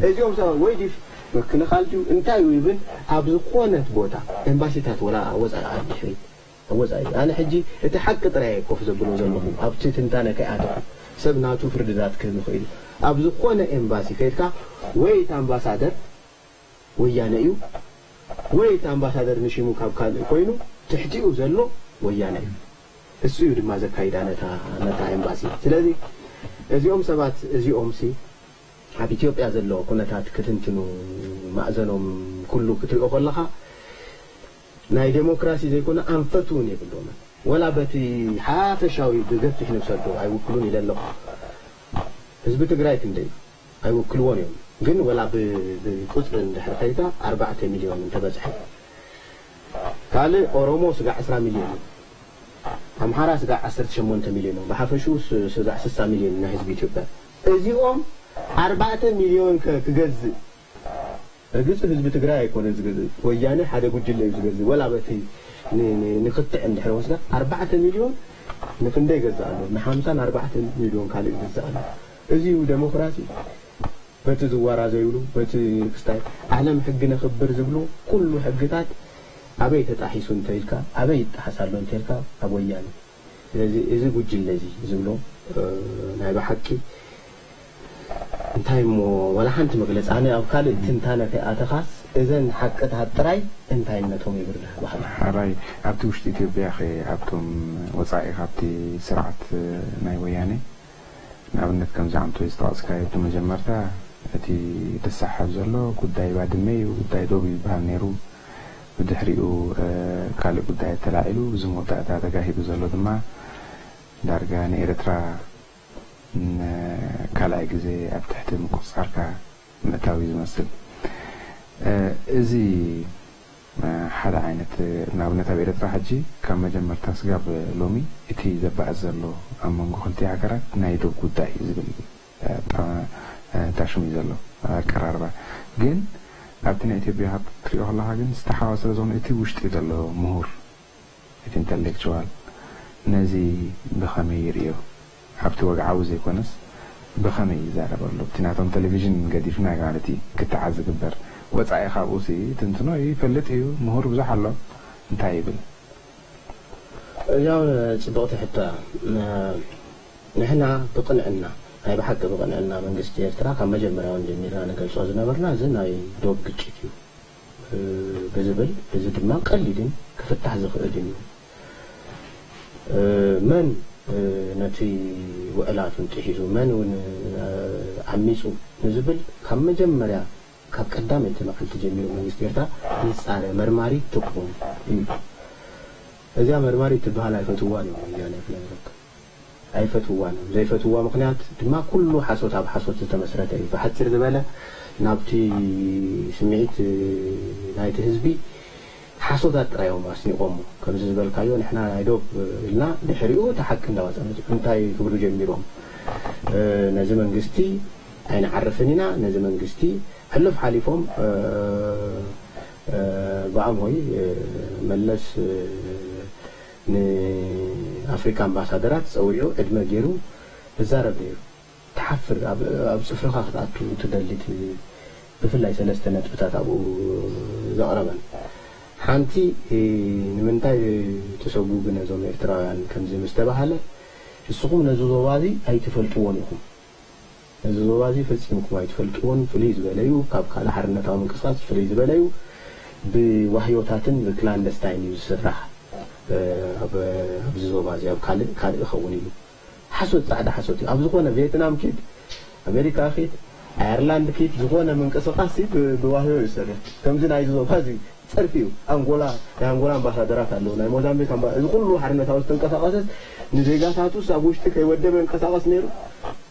እዚኦም ሰብ ወይ ዲፍ ምክልኻል ድዩ እንታይ እዩ ይብል ኣብ ዝኾነት ቦታ ኤምባሲታት ወላ ወፃኢ ዓዲ ሕሪ ወፃኢ ኣነ ሕጂ እቲ ሓቂ ጥራይ ኮፍ ዘብሎ ዘለኹ ኣብቲ ትንታነ ከይኣተኹ ሰብ ናቱ ፍርድታት ክህብ ይኽእል ኣብ ዝኾነ ኤምባሲ ከይድካ ወይ እቲ ኣምባሳደር ወያነ እዩ ወይ እቲ ኣምባሳደር ንሽሙ ካብ ካልእ ኮይኑ ትሕቲኡ ዘሎ ወያነ እዩ እሱ እዩ ድማ ዘካይዳ ነታ ነታ ኤምባሲ ስለዚ እዚኦም ሰባት እዚኦም ሲ ኣብ ኢትዮጵያ ዘሎ ኩነታት ክትንትኑ ማእዘኖም ኩሉ ክትሪኦ ከለኻ ናይ ዴሞክራሲ ዘይኮነ ኣንፈት እውን የብሎምን። ወላ በቲ ሓፈሻዊ ብገፊሕ ንውሰዶ ኣይውክሉን ኢለ ኣለኹ። ህዝቢ ትግራይ ክንደይ ኣይውክልዎን እዮም። ግን ወላ ብቁፅሪ እንድሕር ከይታ ኣርባዕተ ሚልዮን እንተበፅሐ ካልእ ኦሮሞ ስጋዕ ዕስራ ሚልዮን እዩ። ኣምሓራ ስጋዕ ዓሰርተ ሸሞንተ ሚልዮን እዩ። ብሓፈሽኡ ስጋዕ ስሳ ሚልዮን ናይ ህዝቢ ኢትዮጵያ። እዚኦም ኣርባዕተ ሚልዮን ክገዝእ ርግጽ ህዝቢ ትግራይ ኣይኮነን ዝገዝእ ወያነ ሓደ ጉጅለ እዩ ዝገዝእ ወላ በቲ ንክትዕ እንድሕር ወስዳ ኣርባዕተ ሚልዮን ንክንደይ ገዝእ ኣሎ ንሓምሳን ኣርባዕተ ሚልዮን ካልእ ይገዝእ ኣሎ እዚ እዩ ደሞክራሲ በቲ ዝዋራ ዘይብሉ በቲ ክስታይ ዓለም ሕጊ ነኽብር ዝብሉ ኩሉ ሕግታት ኣበይ ተጣሒሱ እንተኢልካ ኣበይ ይጣሓስ ኣሎ እንተኢልካ ኣብ ወያነ ስለዚ እዚ ጉጅለ እዚ ዝብሎ ናይ ብሓቂ እንታይ እሞ ዋላ ሓንቲ መግለፂ ኣነ ኣብ ካልእ ትንታነ ከይኣተኻስ እዘን ሓቅታት ጥራይ እንታይነቶም ይብርህ ባህል። ሓራይ ኣብቲ ውሽጢ ኢትዮጵያ ኸ ኣብቶም ወፃኢ ካብቲ ስርዓት ናይ ወያኔ ንኣብነት ከምዚ ዓምቶ ዝጠቐስካዮ እቲ መጀመርታ እቲ ተሳሓብ ዘሎ ጉዳይ ባድመ እዩ ጉዳይ ዶብ እዩ ዝበሃል ነይሩ ብድሕሪኡ ካልእ ጉዳይ ተላዒሉ እዚ መወዳእታ ተጋሂዱ ዘሎ ድማ ዳርጋ ንኤርትራ ንካልኣይ ግዜ ኣብ ትሕቲ ምቁጽጻርካ ምእታው እዩ ዝመስል። እዚ ሓደ ዓይነት ንኣብነት ኣብ ኤርትራ ሕጂ ካብ መጀመርታ ስጋብ ሎሚ እቲ ዘባእስ ዘሎ ኣብ መንጎ ክልቲኡ ሃገራት ናይ ዶብ ጉዳይ እዩ ዝብል ጣሽሙ እዩ ዘሎ ኣቀራርባ ግን ኣብቲ ናይ ኢትዮጵያ ክትሪኦ ከለካ ግን ዝተሓዋሰበ ዝኾነ እቲ ውሽጢ ዘሎ ምሁር እቲ ኢንተሌክቹዋል ነዚ ብኸመይ ይርእዮ? ኣብቲ ወግዓዊ ዘይኮነስ ብኸመይ ይዛረበሉ? እቲ ናቶም ቴሌቪዥን ገዲፍና ማለት እዩ ክተዓዝ ዝግበር። ወጻኢ ካብኡ ሲ ትንትኖ ይፈልጥ እዩ፣ ምሁር ብዙሕ ኣሎ። እንታይ ይብል? ያው ጽብቕቲ ሕቶ እያ። ንሕና ብቕንዕና ናይ ብሓቂ ብቕንዕና መንግስቲ ኤርትራ ካብ መጀመርያ እውን ጀሚርና ንገልጾ ዝነበርና እዚ ናይ ዶብ ግጭት እዩ። ብዝብል፣ እዚ ድማ ቀሊልን ክፍታሕ ዝኽእልን እዩ። መን ነቲ ውዕላቱን ጥሒሱ፣ መን እውን ዓሚጹ ንዝብል ካብ መጀመርያ ካብ ቀዳመይቲ መዓልቲ ጀሚሩ መንግስቲ ኤርትራ ይጻረ፣ መርማሪት ትቁም እዩ። እዚኣ መርማሪት ትበሃል ኣይፈትዋን እዮም ወያነ ክነግረካ። ኣይፈትዋን እዮም። ዘይፈትዋ ምኽንያት ድማ ኩሉ ሓሶት ኣብ ሓሶት ዝተመስረተ እዩ። ብሓፂር ዝበለ ናብቲ ስምዒት ናይቲ ህዝቢ ሓሶታት ጥራይ እዮም ኣስኒቖሞ። ከምዚ ዝበልካዮ ንሕና ናይ ዶብ ኢልና ድሕሪኡ እቲ ሓቂ እንዳወፀ መፂኡ። እንታይ ክብሉ ጀሚሮም? ነዚ መንግስቲ ኣይንዓርፍን ኢና፣ ነዚ መንግስቲ ሕሉፍ ሓሊፎም ብኣም ሆይ መለስ ንኣፍሪካ ኣምባሳደራት ፀዊዑ ዕድመ ገይሩ እዛረብ ነይሩ። ትሓፍር ኣብ ፅፍርኻ ክትኣቱ ትደሊ ብፍላይ ሰለስተ ነጥብታት ኣብኡ ዘቕረበን ሓንቲ ንምንታይ ተሰጉጉ ነዞም ኤርትራውያን ከምዚ ምስ ተባሃለ ንስኹም ነዚ ዞባ እዚ ኣይትፈልጥዎን ኢኹም። ነዚ ዞባ እዚ ፈጺምኩም ኣይትፈልጥዎን። ፍልይ ዝበለ እዩ፣ ካብ ካልእ ሓርነታዊ ምንቅስቓስ ፍልይ ዝበለ እዩ። ብዋህዮታትን ብክላንደስታይን እዩ ዝስራሕ። እ፣ ኣብ፣ ኣብዚ ዞባ እዚ ኣብ ካልእ፣ ካልእ ይኸውን ኢሉ። ሓሶት፣ ጻዕዳ ሓሶት እዩ። ኣብ ዝኾነ ቬትናም ኪድ፣ ኣሜሪካ ኪድ፣ ኣየርላንድ ኪድ፣ ዝኾነ ምንቅስቓስ ሲ ብ-፣ ብዋህዮ እዩ ዝሰርሕ። ከምዚ ናይዚ ዞባ እዚ ጸርፊ እዩ። ኣንጎላ፣ ናይ ኣንጎላ ኣምባሳደራት ኣለዉ፣ ናይ ሞዛምቢክ ኣምባ-፣ እዚ ኩሉ ሓርነታዊ ዝተንቀሳቐሰስ ንዜጋታቱስ ኣብ ውሽጢ ከይወደበ ይንቀሳቐስ ነይሩ።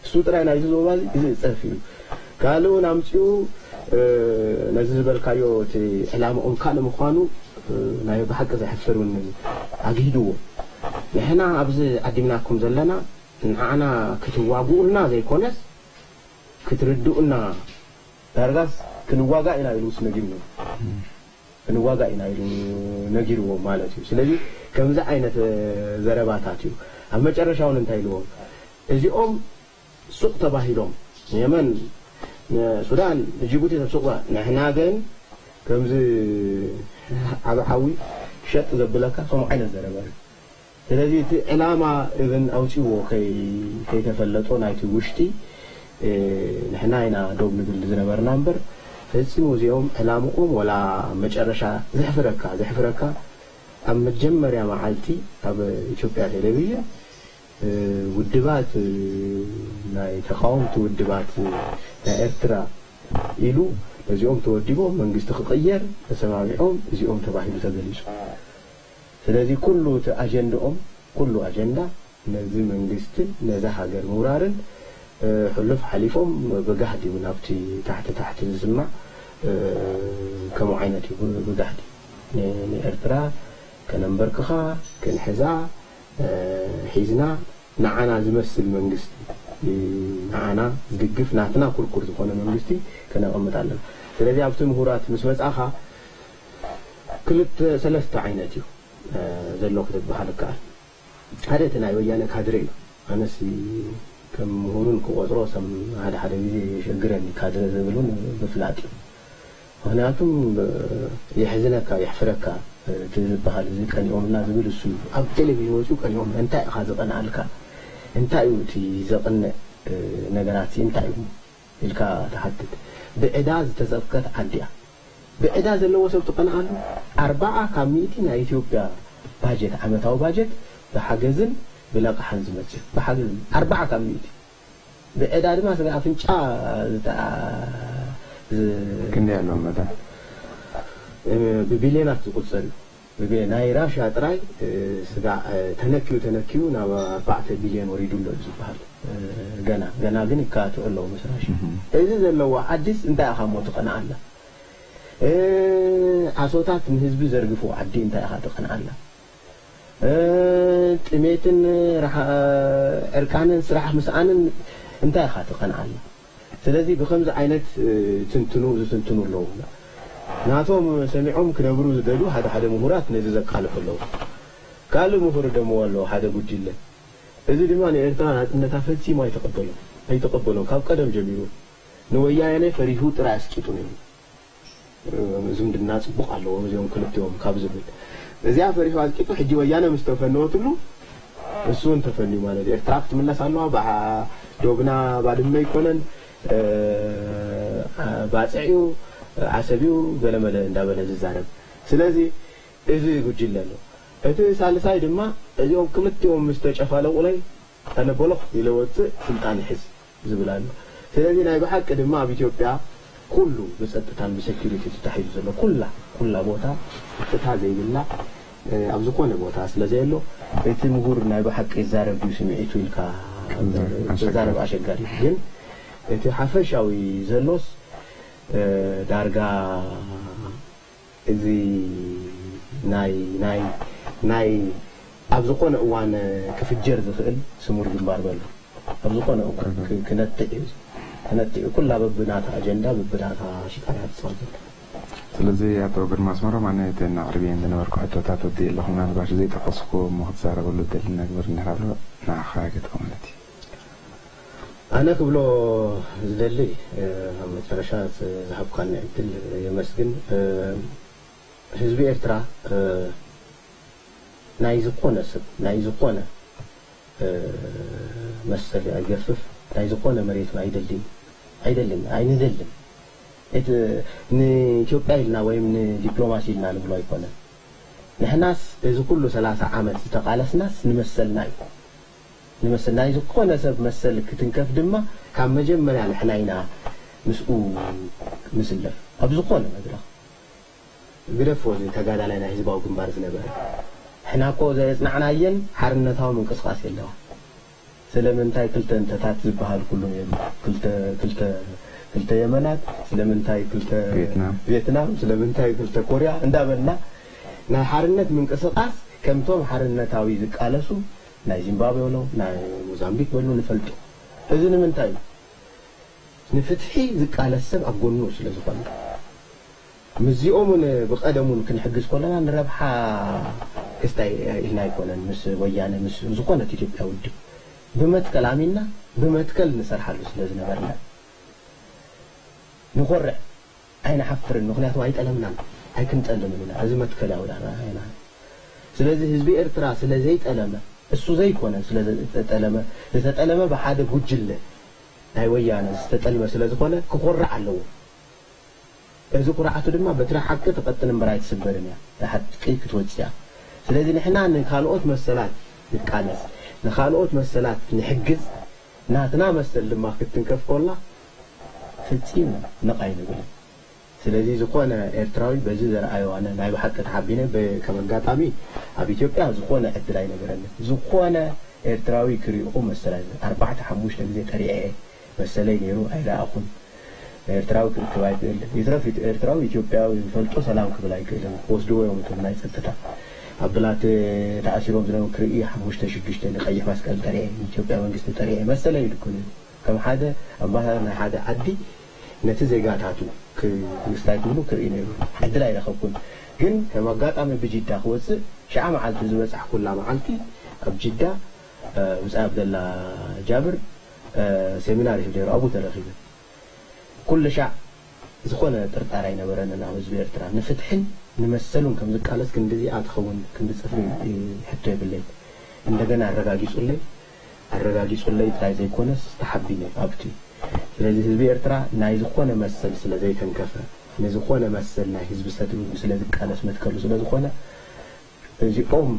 እሱ ጥራይ ናይዚ ዞባ እዚ፣ እዚ ጸርፊ እዩ። ካልእ እውን ኣምጺኡ፣ እ፣ ነዚ ዝበልካዮ እቲ ዕላምኦም ካልእ ምዃኑ፣ እ፣ ናይ ብሓቂ ዘሕፍር እውን ኣግሂድዎ። ንሕና ኣብዚ ዓዲምናኩም ዘለና ንዓና ክትዋግኡልና ዘይኮነስ ክትርድኡና፣ ዳርጋስ ክንዋጋእ ኢና ኢሉ ውስ ነጊርዎ። ክንዋጋእ ኢና ኢሉ ነጊርዎም ማለት እዩ። ስለዚ ከምዚ ዓይነት፣ እ፣ ዘረባታት እዩ። ኣብ መጨረሻ እውን እንታይ ኢልዎም? እዚኦም ሱቕ ተባሂሎም፣ ንየመን፣ ንሱዳን፣ ንጅቡቲ ሰብ ሱቕ፣ ንሕና ግን ከምዚ ዓቢ ሓዊ ሸጥ ዘብለካ ከምኡ ዓይነት ዘረባ እዩ። ስለዚ እቲ ዕላማ እብን ኣውጺዎ ከይ-፣ ከይተፈለጦ ናይቲ ውሽጢ፣ እ፣ ንሕና ኢና ዶብ ንብል ዝነበርና እምበር፣ ፈጺሙ እዚኦም ዕላምኦም ወላ መጨረሻ ዘሕፍረካ፣ ዘሕፍረካ ኣብ መጀመርያ መዓልቲ ኣብ ኢትዮጵያ ቴሌቪዥን፣ እ፣ ውድባት፣ እ፣ ናይ ተቃወምቲ ውድባት፣ እ፣ ናይ ኤርትራ ኢሉ ነዚኦም ተወዲቦም መንግስቲ ክቕየር ተሰማሚዖም እዚኦም ተባሂሉ ተገሊጹ። ስለዚ ኩሉ እቲ ኣጀንዳኦም፣ ኩሉ ኣጀንዳ ነዚ መንግስትን ነዛ ሃገር ምውራርን፣ እ፣ ሕሉፍ ሓሊፎም ብጋህዲ እውን ኣብቲ ታሕቲ ታሕቲ ዝስማዕ፣ እ፣ ከምኡ ዓይነት እዩ ብ-፣ ብጋህዲ። ን-፣ ንኤርትራ ከነንበርክኻ፣ ክንሕዛ፣ እ፣ ሒዝና ንዓና ዝመስል መንግስቲ፣ እ፣ ንዓና ዝድግፍ ናትና ኩርኩር ዝኾነ መንግስቲ ከነቐምጥ ኣለና። ስለዚ ኣብቲ ምሁራት ምስ መጻኻ ክልተ ሰለስተ ዓይነት እዩ፣ እ፣ ዘሎ ክትበሃል ይከኣል። ሓደ እቲ ናይ ወያነ ካድረ እዩ። ኣነስ ከም ምሁርን ክቆጽሮ ሰም ሓደ ሓደ ግዜ የሸግረኒ ካድረ ዝብል እውን ምፍላጥ እዩ። ምኽንያቱም፣ እ፣ የሕዝነካ፣ የሕፍረካ፣ እ፣ እቲ ዝበሃል እዚ ቀኒኦምና ዝብል እሱ እዩ። ኣብ ቴሌቪዥን ወጺኡ ቀኒኦም፣ እንታይ ኢኻ ዝቐንኣልካ? እንታይ እዩ እቲ ዘቕንእ፣ እ፣ ነገራት እንታይ እዩ? ኢልካ ትሓትት። ብዕዳ ዝተዘፍቀት ዓዲ እያ። ብዕዳ ዘለዎ ሰብ ትቐንኣሉ? ኣርባዓ ካብ ሚእቲ ናይ ኢትዮጵያ ባጀት፣ ዓመታዊ ባጀት ብሓገዝን ብለቃሕን ዝመጽእ እዩ። ብሓገዝን ኣርባዓ ካብ ሚእቲ። ብዕዳ ድማ ስጋ ኣፍንጫ ዝተ-፣ ዝ-፣ ክንደይ ኣሎ መጠን? እ፣ ብቢልዮናት ዝቑጸር እዩ። ብቢ-፣ ናይ ራሽያ ጥራይ፣ እ፣ ስጋ፣ እ፣ ተነክዩ፣ ተነክዩ ናብ ኣርባዕተ ቢልዮን ወሪዱ ኣሎ እዩ ዝበሃል። እ፣ ገና፣ ገና ግን ይካትዑ ኣለዉ ምስ ራሽያ። እህ። እዚ ዘለዎ ዓዲስ እንታይ ኢኻ እሞ ትቐንኣላ? እ፣ ሓሶታት ንህዝቢ ዘርግፉ ዓዲ እንታይ ኢኻ ትቐንኣላ? እ፣ ጥሜትን ራሓ-፣ ዕርቃንን ስራሕ ምስኣንን እንታይ ኢኻ ትቐንኣላ? ስለዚ ብኸምዚ ዓይነት፣ እ፣ ትንትኑ ዝትንትኑ ኣለዉ። ናቶም ሰሚዖም ክነብሩ ዝደልዩ ሓደ ሓደ ምሁራት ነዚ ዘቃልሑ ኣለዉ። ካልእ ምሁር ደሞ ኣለዉ፣ ሓደ ጉጅለ። እዚ ድማ ንኤርትራ ናጽነታ ፈጺሙ ኣይተቐበሎን፣ ኣይተቐበሎን። ካብ ቀደም ጀሚሩ ንወያነ ፈሪሁ ጥራይ ኣስቂጡ ነይሩ። ዝምድና ጽቡቕ ኣለዎም እዚኦም ክልቲኦም ካብ ዝብል፣ እዚኣ ፈሪሑ ኣልቂጡ ሕጂ ወያነ ምስ ተፈነወትሉ እሱ እውን ተፈንዩ ማለት እዩ። ኤርትራ ክትምለስ ኣለዋ፣ ብዓ-፣ ዶብና ባድመ ኣይኮነን፣ እ፣ ባጽዕ እዩ፣ ዓሰብ እዩ፣ ገለመለ እንዳበለ ዝዛረብ። ስለዚ እዚ ጉጅለ ኣሎ። እቲ ሳልሳይ ድማ እዚኦም ክልቲኦም ምስ ተጨፋለቑለይ ኣነ ቦሎኽ ኢለ ወጽእ ስልጣን ይሕዝ ዝብል ኣሎ። ስለዚ ናይ ብሓቂ ድማ ኣብ ኢትዮጵያ ኩሉ ብጸጥታን ብሴኩሪቲ ተታሒዙ ዘሎ ኩላ፣ ኩላ ቦታ ጸጥታ ዘይብላ፣ እ፣ ኣብ ዝኾነ ቦታ ስለ ዘየሎ እቲ ምሁር ናይ ብሓቂ ይዛረብ ድዩ ስምዒቱ ኢልካ ክዛረብ ክዛረብ ኣሸጋሪ። ኣሸጋሪ እዩ። ግን እቲ ሓፈሻዊ ዘሎስ፣ እ፣ ዳርጋ እዚ ናይ፣ ናይ፣ ናይ ኣብ ዝኾነ እዋን ክፍጀር ዝኽእል ስሙር ግንባር በሉ። ኣብ ዝኾነ እዋን እህ። ክ-፣ ክነትዕ እዩ። ክነትዕ እዩ። ኩላ በብናታ ኣጀንዳ፣ በብናታ ሽጣራ ትጻወት ዘላ። ስለዚ ኣቶ ግርማ ኣስመሮም፣ ኣነ እተን ኣቕርብየን ዝነበርኩ ሕቶታት ወዲእ ኣለኹ። ምናልባሽ ዘይጠቐስኩዎ እሞ ክትዛረበሉ እትደሊ ነገር እንድሕር ኣሎ፣ ንዓኻ ገጠ ማለት እዩ። ኣነ ክብሎ ዝደሊ፣ እ፣ ኣብ መጨረሻ ዝ-፣ ዝሃብካኒ ዕድል የመስግን። እ፣ ህዝቢ ኤርትራ፣ እ፣ ናይ ዝኾነ ሰብ፣ ናይ ዝኾነ፣ መሰል ኣይገፍፍ፣ ናይ ዝኾነ መሬትና ኣይደልን፣ ኣይደልን፣ ኣይንደልን። እቲ ንኢትዮጵያ ኢልና ወይም ንዲፕሎማሲ ኢልና ንብሎ ኣይኮነን። ንሕናስ እዚ ኩሉ ሰላሳ ዓመት ዝተቓለስናስ ንመሰልና እዩ። ንመሰል ናይ ዝኾነ ሰብ መሰል ክትንከፍ ድማ ካብ መጀመርያ ንሕና ኢና ምስኡ ንስለፍ ኣብ ዝኾነ መድረኽ። ግደፎ እዚ ተጋዳላይ ናይ ህዝባዊ ግንባር ዝነበረ። ንሕና እኮ ዘየጽናዕናየን ሓርነታዊ ምንቅስቃስ የለዋ። ስለምንታይ ክልተ እንተታት ዝበሃል ኩሉ ነይሩ። ክልተ፣ ክልተ፣ ክልተ የመናት፣ ስለምንታይ ክልተ ቪየትናም። ቪየትናም፣ ስለምንታይ ክልተ ኮርያ እንዳበልና ናይ ሓርነት ምንቅስቃስ ከምቶም ሓርነታዊ ዝቃለሱ ናይ ዚምባብዌ በሎ፣ ናይ ሞዛምቢክ በሎ ንፈልጦ። እዚ ንምንታይ እዩ? ንፍትሒ ዝቃለስ ሰብ ኣብ ጎኑ ስለ ዝኾነ። ምስዚኦም እውን ብቐደም እውን ክንሕግዝ ከለና ንረብሓ ክስታይ ኢልና ኣይኮነን። ምስ ወያነ፣ ምስ ዝኾነት ኢትዮጵያ ውድብ ብመትከል ኣሚንና ብመትከል ንሰርሓሉ ስለ ዝነበርና ንኾርዕ፣ ኣይንሓፍርን። ምኽንያቱ ኣይጠለምናን፣ ኣይክንጠልምን ኢና። እዚ መትከላዊ ኢና። ስለዚ ህዝቢ ኤርትራ ስለ ዘይጠለመ፣ እሱ ዘይኮነ ስለ ዝተጠለመ፣ ዝተጠለመ ብሓደ ጉጅለ ናይ ወያነ ዝተጠልመ ስለ ዝኾነ ክኾርዕ ኣለዎ። እዚ ኩርዓቱ ድማ በትሪ ሓቂ ትቐጥን እምበር ኣይትስበርን እያ። እታ ሓቂ ክትወጽእ እያ። ስለዚ ንሕና ንካልኦት መሰላት ንቃለስ፣ ንኻልኦት መሰላት ንሕግዝ፣ ናትና መሰል ድማ ክትንከፍ ኮላ ፈጺሙ ነቕ ኣይንብልን። ስለዚ ዝኾነ ኤርትራዊ በዚ ዘርኣዮ ኣነ ናይ ብሓቂ ተሓቢነ፣ በ-፣ ከም ኣጋጣሚ ኣብ ኢትዮጵያ ዝኾነ ዕድል ኣይነበረንን። ዝኾነ ኤርትራዊ ክሪእኹ መሰል ኣይነበረ። ኣርባዕተ ሓሙሽተ ግዜ ጠሪዐ እየ። መሰለይ ነይሩ ኣይረኣኹን። ኤርትራዊ ክርክብ ኣይክእል። ይትረፍ ኢት-፣ ኤርትራዊ ኢትዮጵያዊ ዝፈልጦ ሰላም ክብል ኣይክእልን። ክወስድዎ እዮም እቶም ናይ ጸጥታ። ኣብ ብላት ተኣሲሮም ዝነበሩ ክርኢ ሓሙሽተ ሽዱሽተ ንቀይሕ መስቀል ጠሪዐ፣ ንኢትዮጵያ መንግስቲ ጠሪዐ። መሰለይ እዩ ድኩ ነይሩ። ከም ሓደ ኣምባሳደር ናይ ሓደ ዓዲ ነቲ ዜጋታቱ ክ-፣ ክምስታይ ክብሉ ክርኢ ነይሩ። ዕድል ኣይረኸብኩን። ግን ከም ኣጋጣሚ ብጅዳ ክወጽእ ሽዓ መዓልቲ ዝበጻሕኩላ መዓልቲ ኣብ ጅዳ፣ እ፣ ብጻይ ኣብደላ ጃብር፣ እ፣ ሴሚናር ይህብ ነይሩ። ኣብኡ ተረኺበ። ኩሉ ሻዕ ዝኾነ ጥርጣረ ኣይነበረንን ኣብ ህዝቢ ኤርትራ። ንፍትሕን ንመሰሉን ከም ዝቃለስ ክንድዚኣ ትኸውን፣ ክንዲ ጽፍሪ ሕቶ የብለይን። እንደገና ኣረጋጊጹለይ፣ ኣረጋጊጹለይ ጥራይ ዘይኮነስ ተሓቢነ ኣብቲ። ስለዚ ህዝቢ ኤርትራ ናይ ዝኾነ መሰል ስለ ዘይተንከፈ፣ ንዝኾነ መሰል ናይ ህዝቢ ሰትኡ ስለ ዝቃለስ፣ መትከሉ ስለ ዝኾነ፣ እዚኦም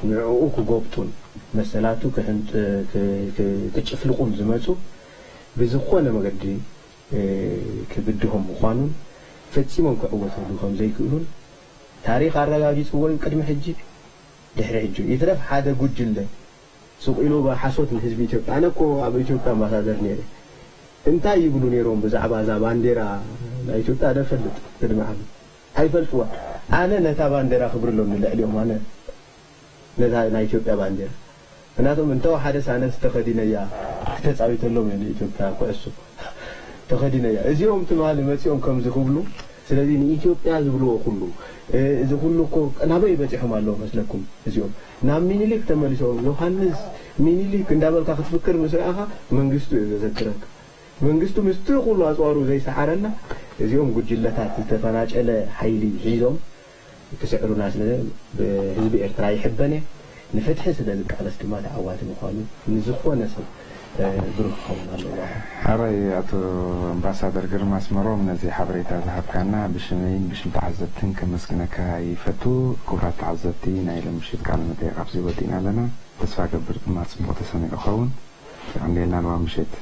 ንዕኡ ክጎብጡን መሰላቱ ክሕንጥ-፣ ክ-፣ ክ-፣ ክጭፍልቑን ዝመጹ ብዝኾነ መገዲ፣ እ፣ ክብድሆም ምዃኑን ፈጺሞም ክዕወተሉ ከም ዘይክእሉን ታሪኽ ኣረጋጊጽዎ እዩ፣ ቅድሚ ሕጂ፣ ድሕሪ ሕጂ። ይትረፍ ሓደ ጉጅለ ሱቕ ኢሉ ብሓሶት ንህዝቢ ኢትዮጵያ፣ ኣነ እኮ ኣብ ኢትዮጵያ ኣምባሳደር ነይረ፣ እንታይ ይብሉ ነይሮም ብዛዕባ እዛ ባንዴራ ናይ ኢትዮጵያ? ዶ ፈልጥ ቅድሚ ዓመት? ኣይፈልጥዋ። ኣነ ነታ ባንዴራ ክብርሎም ንልዕሊኦም፣ ኣነ ነታ ናይ ኢትዮጵያ ባንዴራ። ምክንያቱም እንተወሓደ ሳነስ ተኸዲነያ ክተጻዊተሎም እየ ንኢትዮጵያ ኩዕሶ። ተኸዲነያ። እዚኦም ትማሊ መጺኦም ከምዚ ክብሉ፣ ስለዚ ንኢትዮጵያ ዝብልዎ ኩሉ፣ እ፣ እዚ ኩሉ እኮ ናበይ በጺሖም ኣለዉ መስለኩም? እዚኦም ናብ ሚኒሊክ ተመሊሶም፣ ዮሃንስ ሚኒሊክ እንዳበልካ ክትፍክር ምስ ረኣኻ መንግስቱ እዩ ዘዘክረካ። መንግስቱ ምስቲ ኩሉ ኣጽዋሩ ዘይሰዓረና፣ እዚኦም ጉጅለታት ዝተፈናጨለ ሓይሊ ሒዞም ክስዕሩና ስለ፣ ብህዝቢ ኤርትራ ይሕበን እየ። ንፍትሒ ስለ ዝቃለስ ድማ ተዓዋቲ ምዃኑ ንዝኾነ ሰብ፣ እ፣ ብሩህ ክኸውን ኣለዎ። ሓራይ ኣቶ ኣምባሳደር ግርማ ኣስመሮም ነዚ ሓበሬታ ዝሃብካና ብሽመይን ብሽም ተዓዘብትን ከመስግነካ ይፈቱ። ክቡራት ተዓዘብቲ ናይ ሎሚ ምሽት ቃለ መጠይቕ ኣብዚ ወዲእና ኣለና። ተስፋ ገብር ድማ ጽቡቕ ተሰሚዑ ክኸውን። የቐንየልና ሎሚ ምሽት።